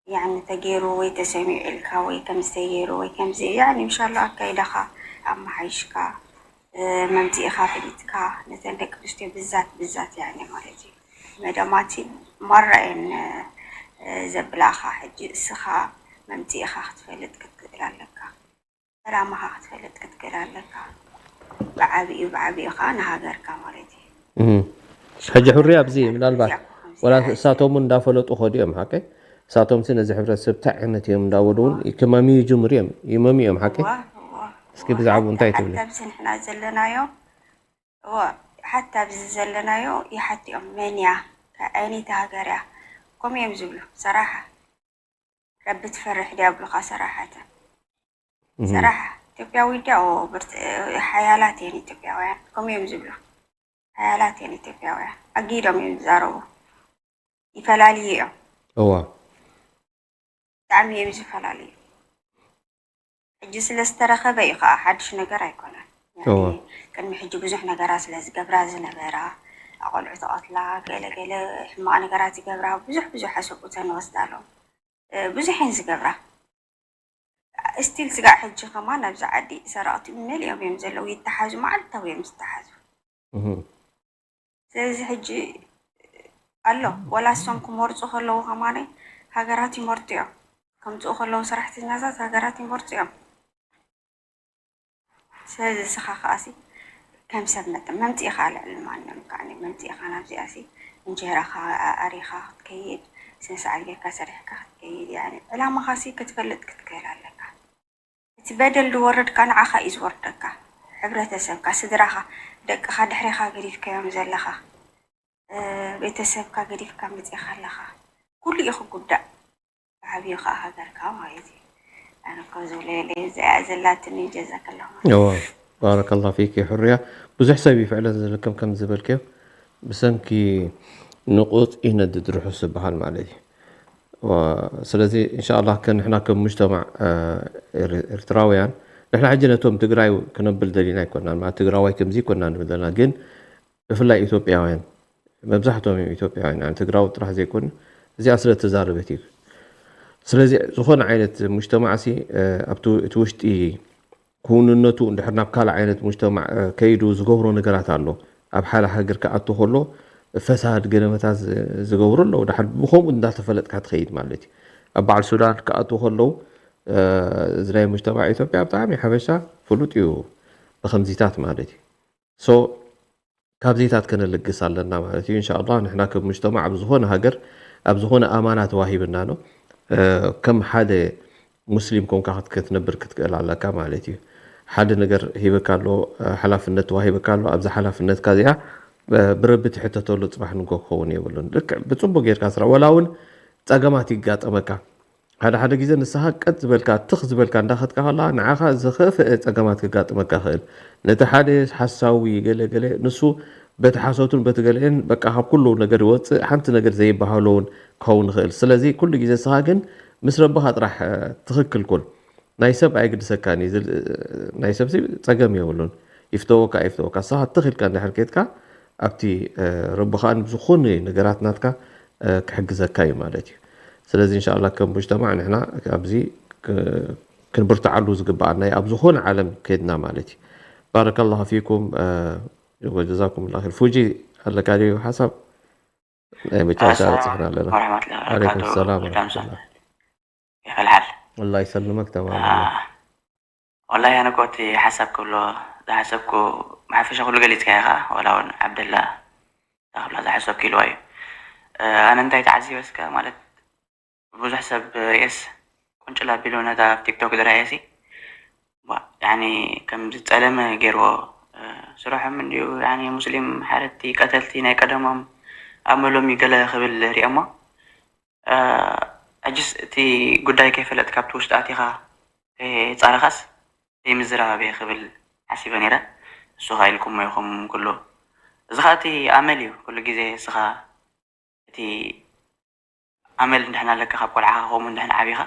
ያኒ ተገይሩ ወይ ተሰሚዑ ኢልካ ወይ ከምዚ ተገይሩ ወይ ከምዚ ያኒ ምሻሎ ኣካይዳኻ ኣመሓይሽካ መምፅኢኻ ፍሊጥካ ነተን ደቂ ኣንስትዮ ብዛት ብዛት ያኒ ማለት እዩ መደማቲ ማራ እየን ዘብላኻ ሕጂ እስኻ መምፅኢኻ ክትፈልጥ ክትክእል ኣለካ ዕላማኻ ክትፈልጥ ክትክእል ኣለካ ብዓብኡ ብዓብኡ ከዓ ንሃገርካ ማለት እዩ ሕጂ ሕሪ ኣብዚ ምናልባት ወላ እሳቶም እውን እንዳፈለጡ ከዱ እዮም ሓቀይ እሳቶም ሲ ነዚ ሕብረተሰብ እንታይ ዓይነት እዮም እንዳበሉ እውን ክመምዩ ይጅምሩ እዮም ይመምዩ እዮም ሓቀይ እስኪ ብዛዕባኡ እንታይ ትብሊ ኣብዚ ንሕና ዘለናዮ እዎ ሓታ ኣብዚ ዘለናዮ ይሓትኦም መን እያ ካብ ዓይነይቲ ሃገር እያ ከምኡ እዮም ዝብሉ ሰራሓ ረቢ ትፈርሕ ድያ ብሉኻ ሰራሓተ ሰራሕ ኢትዮጵያዊ ድያ ሓያላት እየን ኢትዮጵያውያን ከምኡ እዮም ዝብሉ ሓያላት እየን ኢትዮጵያውያን ኣጊዶም እዮም ዝዛረቡ ይፈላልዩ እዮም እዋ ብጣዕሚ እዮም ዝፈላልዩ ሕጂ ስለ ዝተረኸበ እዩ ከዓ ሓድሽ ነገር ኣይኮነን ቅድሚ ሕጂ ብዙሕ ነገራት ስለ ዝገብራ ዝነበራ ኣቆልዑ ተቐትላ ገለ ገለ ሕማቕ ነገራት ዝገብራ ብዙሕ ብዙሕ ኣሰብኡተን ወስዳሎም ብዙሕ እየን ዝገብራ still ስጋዕ ሕጂ ከማን ኣብዚ ዓዲ ሰረቕቲ መሊኦም እዮም ዘለዉ ይተሓዙ መዓልታዊ እዮም ዝተሓዙ ስለዚ ሕጂ ኣሎ ወላ እሶም ክመርፁ ከለዉ ከማን ሃገራት ይመርፁ እዮም ከምፅኡ ከለዉ ሰራሕተኛታት ሃገራት ይመርፁ እዮም ስለዚ እስኻ ከኣሲ ከም ሰብ መጠን መምፂእኻ ልዕሊ ማንም ከዓ መምፂእኻ ናብዚኣሲ እንጀራኻ ኣሪኻ ክትከይድ ስነ ስርዓት ጌርካ ሰሪሕካ ክትከይድ ያኒ ዕላማኻሲ ክትፈልጥ ክትክእል ኣለካ እቲ በደል ዝወረድካ ንዓኻ እዩ ዝወርደካ። ሕብረተሰብካ፣ ስድራኻ፣ ደቅኻ ድሕሬኻ ገዲፍካዮም ዘለኻ፣ እ፣ ቤተሰብካ ገዲፍካ መጺኻ ኣለኻ። ኩሉ እዩ ክጉዳእ። ብዓብዩ ከዓ ሃገርካ ማለት እዩ። ኣነ እኮ ዝብሎ የለይ፣ እዚኣ ዘላትኒ ጀዛከላሁ። እዋ፣ ባረከላሁ ፊኪ ሕርያ። ብዙሕ ሰብ እዩ ፍዕለን ዝልከም ከም ዝበልክዮ፣ ብሰንኪ ንቑጽ ይነድድ ርሑስ ዝበሃል ማለት እዩ። ዋ፣ ስለዚ እንሻላ ከ ንሕና ከም ሙጅተማዕ፣ እ፣ ኤር-፣ ኤርትራውያን፣ ንሕና ሕጂ ነቶም ትግራይ ክነብል ደሊና ኣይኮናን፣ ማለት ትግራዋይ ከምዚ ይኮና ንብል ዘለና፣ ግን ብፍላይ ኢትዮጵያውያን፣ መብዛሕትኦም እዮም ኢትዮጵያውያን፣ ትግራዊ ጥራሕ ዘይኮኑ፣ እዚኣ ስለ ተዛረበት እዩ። ስለዚ ዝኾነ ዓይነት ሙጅተማዕሲ፣ እ፣ ኣብቲ፣ እቲ ውሽጢ ክውንነቱ እንድሕር ናብ ካልእ ዓይነት ሙጅተማዕ፣ እ፣ ከይዱ ዝገብሮ ነገራት ኣሎ። ኣብ ሓደ ሃገር ክኣቱ ከሎ ፈሳድ ገለመታት ዝ-፣ ዝገብሩ ኣለዉ። ድሓር ብኸምኡ እንዳተፈለጥካ ትኸይድ ማለት እዩ። ኣብ በዓል ሱዳን ክኣቱ ከለዉ፣ እ፣ እዚ ናይ ሙጅተማዕ ኢትዮጵያ ብጣዕሚ ሓበሻ ፍሉጥ እዩ ብኸምዚታት ማለት እዩ። ሶ ካብዚታት ከነልግስ ኣለና ማለት እዩ። እንሻላ ንሕና ከም ሙጅተማዕ ኣብ ዝኾነ ሃገር፣ ኣብ ዝኾነ ኣማና ተዋሂብና ነው። እ፣ ከም ሓደ ሙስሊም ኮንካ ክት-፣ ክትነብር ክትክእል ኣለካ ማለት እዩ። ሓደ ነገር ሂበካ ኣሎ፣ እ፣ ሓላፍነት ተዋሂበካ ኣሎ። ኣብዛ ሓላፍነትካ እዚኣ፣ እ፣ ብረቢ ትሕተተሉ ጽባሕ ንጎ ክኸውን የብሉን። ልክዕ ብጽቡቅ ጌርካ ስራሕ፣ ወላ እውን ጸገማት ይጋጠመካ። ሓደ ሓደ ግዜ ንስኻ ቀጥ ዝበልካ፣ ትኽ ዝበልካ እንዳኸድካ ከላ፣ ንዓኻ ዝኸፍአ ጸገማት ክጋጥመካ ይኽእል። ነቲ ሓደ ሓሳዊ ገለ ገለ፣ ንሱ በቲ ሓሶቱን በቲ ገለኤን፣ በቃ፣ ካብ ኩሉ ነገር ይወጽእ፣ ሓንቲ ነገር ዘይበሃሎ እውን ክኸውን ይኽእል። ስለዚ ኩሉ ግዜ ንስኻ ግን ምስ ረብኻ ጥራሕ፣ እ፣ ትኽክል ኩን። ናይ ሰብ ኣይግድሰካን እዩ። ዝል-፣ ናይ ሰብሲ ጸገም የብሉን። ይፍተወካ ኣይፍተወካ። ንስኻ ትኽ ኢልካ እንድሕር ኬድካ፣ ኣብቲ፣ እ፣ ረቢ ኸኣ ብዝኾነ ነገራት ናትካ፣ እ፣ ክሕግዘካ እዩ ማለት እዩ። ስለዚ እንሻላ ከም ሙጅተማዕ ንሕና ኣብዚ ክ-፣ ክንብርትዓሉ ዝግበኣና እዩ፣ ኣብ ዝኾነ ዓለም ከድና ማለት እዩ። ባረከላሁ ፊኩም፣ እ፣ ወጀዛኩም ላ ኸይር። ፉጂ ኣለካ ድዩ ሓሳብ? ናይ መጨረሻ ኣሰላሙ በጺሕና ኣለና። ዓለይኩም ወረሕመቱላሂ ዓለይኩም ወበረካቱ። ሰላም ዳምሳ ወረሕመቱላህ። ይፈልሓል። ኣላህ ይሰልመክ፣ ተማም። አ፣ ወላሂ ኣነ እኮ እቲ ሓሳብ ክብሎ ዝሓሰብኩ ብሓፈሻ ኩሉ ገሊጽካ ኢኻ። ወላ እውን ዓብደላ እታ ክብላ ዝሓሰብኩ ኢልዋ እዩ። እ፣ ኣነ እንታይ ተዓዚበ እስከ ማለት ብዙሕ ሰብ ርእየስ ቁንጭል ኣቢሉ ነታ ኣብ ቲክቶክ ዝረኣየሲ፣ ዋ፣ ያኒ ከም ዝጸለመ ገይርዎ፣ እ፣ ስርሖም እንድዩ፣ ያኒ ሙስሊም ሓረድቲ ቀተልቲ ናይ ቀደሞም ኣመሎም እዩ ገለ ክብል ርእየሞ። እ፣ ሕጅስ እቲ ጉዳይ ከይፈለጥካ ኣብቲ ውሽጢ ኣቲኻ ከየጻረኻስ ዘይምዝራብ እየ ክብል ሓሲበ ነይረ። እሱ ኸኣ ኢልኩሞ ኢኹም ኩሉ። እዚ ኸኣ እቲ ኣመል እዩ። ኩሉ ግዜ እስኻ እቲ ኣመል እንድሕና ኣለካ ካብ ቆልዓኻ ከምኡ እንድሕና ዓቢኻ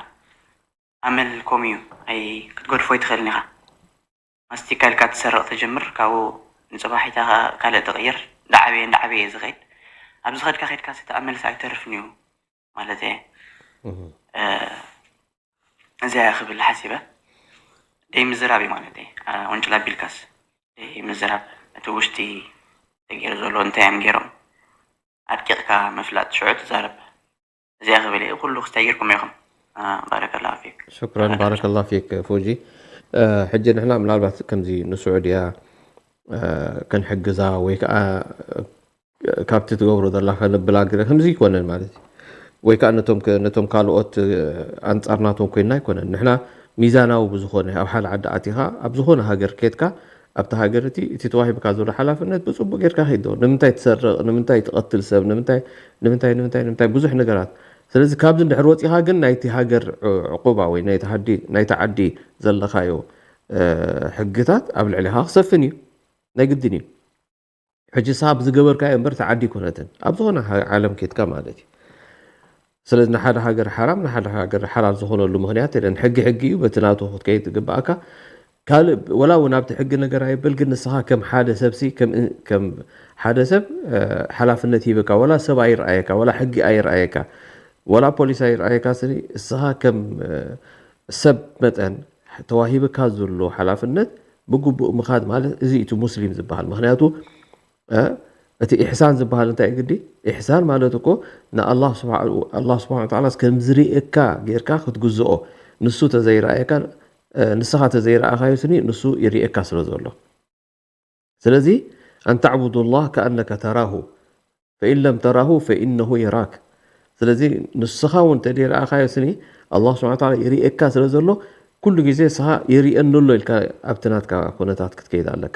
ኣመል ከምኡ እዩ። ኣይ ክትገድፎ ኣይትኽእልን ኢኻ። ማስቲካ ኢልካ ትሰርቕ ትጅምር፣ ካብኡ ንጽባሒታ ኸኣ ካልእ ትቕይር። እንዳዓበየ እንዳዓበየ እዩ ዝኸይድ። ኣብ ዝኸድካ ኸድካ እቲ ኣመልስ ኣይተርፍን እዩ ማለት እየ። እህ። እ፣ እዚኣ እያ ክብል ሓሲበ። ደይ ምዝራብ እዩ ማለት እየ። እ፣ ወንጭል ኣቢልካስ ደይ ምዝራብ፣ እቲ ውሽጢ ተገይሩ ዘሎ እንታይ እዮም ገይሮም ኣድቂቕካ ምፍላጥ ሽዑ ትዛረብ። እዚኣ ክብል እየ። ኩሉ ክስተይርኩም ኢኹም። እ፣ ባረከላሁ ፊክ። ሹክራን፣ ባረከላሁ ፊክ ፉጂ። እ፣ ሕጂ ንሕና ምናልባት ከምዚ ንስዑድያ፣ እ፣ ክንሕግዛ ወይ ከዓ ካብቲ ትገብሮ ዘላ ከነብላ ግደ ከምዚ ይኮነን ማለት እዩ። ወይ ከዓ ነቶም ከ-፣ ነቶም ካልኦት፣ እ፣ ኣንጻር ናቶም ኮይንና ኣይኮነን። ንሕና ሚዛናዊ ብዝኾነ ኣብ ሓደ ዓዲ ኣቲኻ ኣብ ዝኾነ ሃገር ኬድካ ኣብቲ ሃገር እቲ፣ እቲ ተዋሂብካ ዘሎ ሓላፍነት ብጽቡቅ ጌርካ ኪዶ። ንምንታይ ትሰርቕ? ንምንታይ ትቐትል ሰብ? ንምንታይ፣ ንምንታይ፣ ንምንታይ፣ ንምንታይ? ብዙሕ ነገራት። ስለዚ ካብዚ እንድሕር ወጺኻ ግን ናይቲ ሃገር ዑ-፣ ዕቁባ ወይ ናይቲ ሃዲ-፣ ናይቲ ዓዲ ዘለኻዮ፣ እ፣ ሕግታት ኣብ ልዕሌኻ ክሰፍን እዩ። ናይ ግድን እዩ። ሕጂ ንስኻ ብዝገበርካዮ እምበር እቲ ዓዲ ኣይኮነትን። ኣብ ዝኾነ ሃ-፣ ዓለም ኬድካ ማለት እዩ። ስለዚ ንሓደ ሃገር ሓራም፣ ንሓደ ሃገር ሓላል ዝኾነሉ ምኽንያት የለን። ሕጊ ሕጊ እዩ፣ በቲ ናቱ ክትከይድ ዝግበኣካ። ካልእ ወላ እውን ኣብቲ ሕጊ ነገር ኣይበል፣ ግን ንስኻ ከም ሓደ ሰብሲ፣ ከም እ-፣ ከም ሓደ ሰብ፣ እ፣ ሓላፍነት ሂበካ፣ ወላ ሰብ ኣይረኣየካ፣ ወላ ሕጊ ኣይረኣየካ፣ ወላ ፖሊስ ኣይረኣየካ፣ ስኒ ንስኻ ከም፣ እ፣ ሰብ መጠን ተዋሂብካ ዘሎ ሓላፍነት ብግቡእ ምኻድ ማለት እዚ እቲ ሙስሊም ዝበሃል። ምኽንያቱ፣ እ፣ እቲ ኢሕሳን ዝበሃል እንታይ እዩ ግዲ? ኢሕሳን ማለት እኮ ንኣላህ ስብሓ-፣ ኣላህ ስብሓነ ወተዓላ ከም ዝርእየካ ጌርካ ክትግዝኦ። ንሱ ተዘይረኣየካ፣ እ፣ ንስኻ ተዘይረኣኻዮ ስኒ ንሱ ይርእየካ ስለ ዘሎ። ስለዚ፣ "ኣን ተዕቡዱላህ ከኣነከ ተራሁ፣ ፈኢን ለም ተራሁ ፈኢነሁ የራክ።" ስለዚ፣ ንስኻ እውን እንተ ደይረኣኻዮ ስኒ፣ ኣላህ ስብሓነ ወተዓላ ይርእየካ ስለ ዘሎ፣ ኩሉ ግዜ ንስኻ ይርእየኒ ኣሎ ኢልካ ኣብቲ ናትካ ኩነታት ክትከይድ ኣለካ።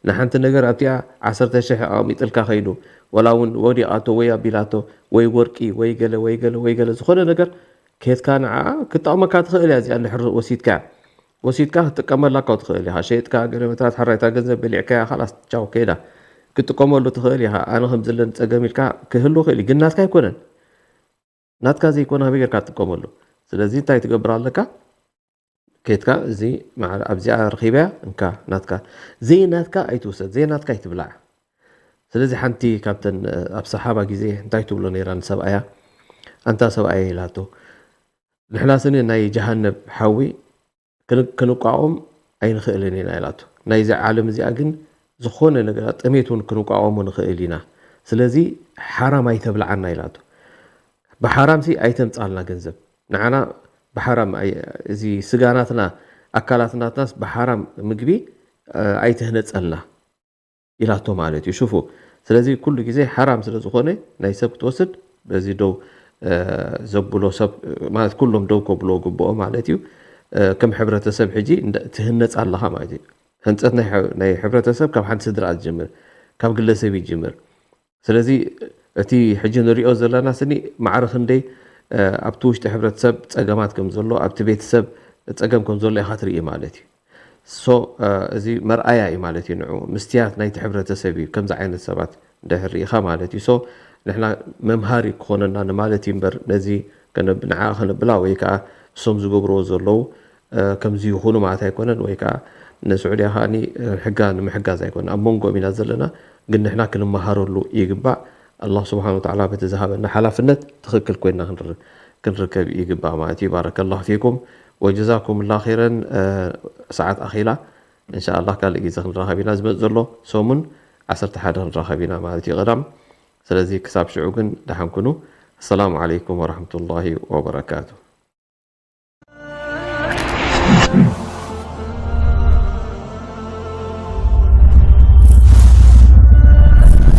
ንሓንቲ ነገር ኣብቲኣ ዓሰርተ ሽሕ ኣቕሚጥልካ ከይዱ፣ ወላ እውን ወዲቓቶ ወይ ኣቢላቶ ወይ ወርቂ ወይ ገለ ወይ ገለ ወይ ገለ ዝኾነ ነገር ከድካ ንዓኣ ክትጠቕመካ ትኽእል እያ። እዚኣ እንድሕር ወሲድካ ወሲድካ ክትጥቀመላ እኳ ትኽእል ኢኻ። ሸይጥካ ገለ መታት ሓራይታ ገንዘብ በሊዕካያ ካላስ ቻው ከይዳ ክትጥቀመሉ ትኽእል ኢኻ። ኣነ ከም ዝለኒ ጸገም ኢልካ ክህሉ ይኽእል እዩ፣ ግን ናትካ ኣይኮነን። ናትካ ዘይኮነ ከመይ ጌርካ ትጥቀመሉ? ስለዚ እንታይ ትገብር ኣለካ? ከድካ እዚ ማዕረ ኣብዚኣ ረኺበያ እንካ ናትካ። ዘይናትካ ኣይትውሰድ፣ ዘይናትካ ኣይትብላዕ። ስለዚ ሓንቲ ካብተን ኣብ ሰሓባ ግዜ እንታይ ትብሎ ነይራ ንሰብኣያ? ኣንታ ሰብኣየ ኢላቶ፣ ንሕና ስኒ ናይ ጀሃነብ ሓዊ ክንቋወም ኣይንኽእልን ኢና ኢላቶ። ናይዚ ዓለም እዚኣ ግን ዝኾነ ነገር ጥሜት እውን ክንቋወሞ ንኽእል ኢና። ስለዚ ሓራም ኣይተብልዓና ኢላቶ። ብሓራምሲ ኣይተምጻልና ገንዘብ። ንዓና ብሓራም ኣይ- እዚ ስጋናትና ኣካላትናትናስ ብሓራም ምግቢ ኣይትህነጸልና ኢላቶ ማለት እዩ። ሽፉ ስለዚ ኩሉ ግዜ ሓራም ስለ ዝኾነ ናይ ሰብ ክትወስድ በዚ ደው ዘብሎ ሰብ ማለት ኩሎም ደው ከብሎ ግብኦ ማለት እዩ። ከም ሕብረተሰብ ሕጂ ትህነጽ ኣለኻ ማለት እዩ። ህንጸት ናይ ሕብረተሰብ ካብ ሓንቲ ስድራ ትጅምር፣ ካብ ግለሰብ ይጅምር። ስለዚ እቲ ሕጂ ንሪኦ ዘለና ስኒ ማዕረ ክንደይ ኣብቲ ውሽጢ ሕብረተሰብ ጸገማት ከም ዘሎ ኣብቲ ቤተሰብ ጸገም ከም ዘሎ ኢኻ ትርኢ ማለት እዩ። ሶ እዚ መርኣያ እዩ ማለት እዩ። ንዑ ምስትያት ናይቲ ሕብረተሰብ እዩ ከምዚ ዓይነት ሰባት እንድሕር ርኢኻ ማለት እዩ። ሶ ንሕና መምሃሪ ክኾነና ንማለት እዩ እምበር ነዚ ንዓ ከነብላ ወይ ከዓ እሶም ዝገብርዎ ዘለዉ ከምዚ ይኹኑ ማለት ኣይኮነን። ወይ ከዓ ንስዑድያ ከዓ ሕጋ ንምሕጋዝ ኣይኮነን፣ ኣብ መንጎኦም ኢና ዘለና። ግን ንሕና ክንመሃረሉ ይግባእ። ኣላህ ስብሓን ወተዓላ በቲ ዝሃበና ሓላፍነት ትኽክል ኮይና ክንርከብ ይግባእ ማለት እዩ። ባረከላሁ ፊኩም ወጀዛኩም ላ ኸይረን። ሰዓት ኣኺላ እንሻ ኣላህ ካልእ ግዜ ክንራኸብ ኢና። ዝመጽእ ዘሎ ሰሙን ዓሰርተ ሓደ ክንራኸብ ኢና ማለት እዩ ቀዳም። ስለዚ ክሳብ ሽዑ ግን ደሓን ኩኑ። ኣሰላሙ ዓለይኩም ወረሕመቱላሂ ወበረካቱ።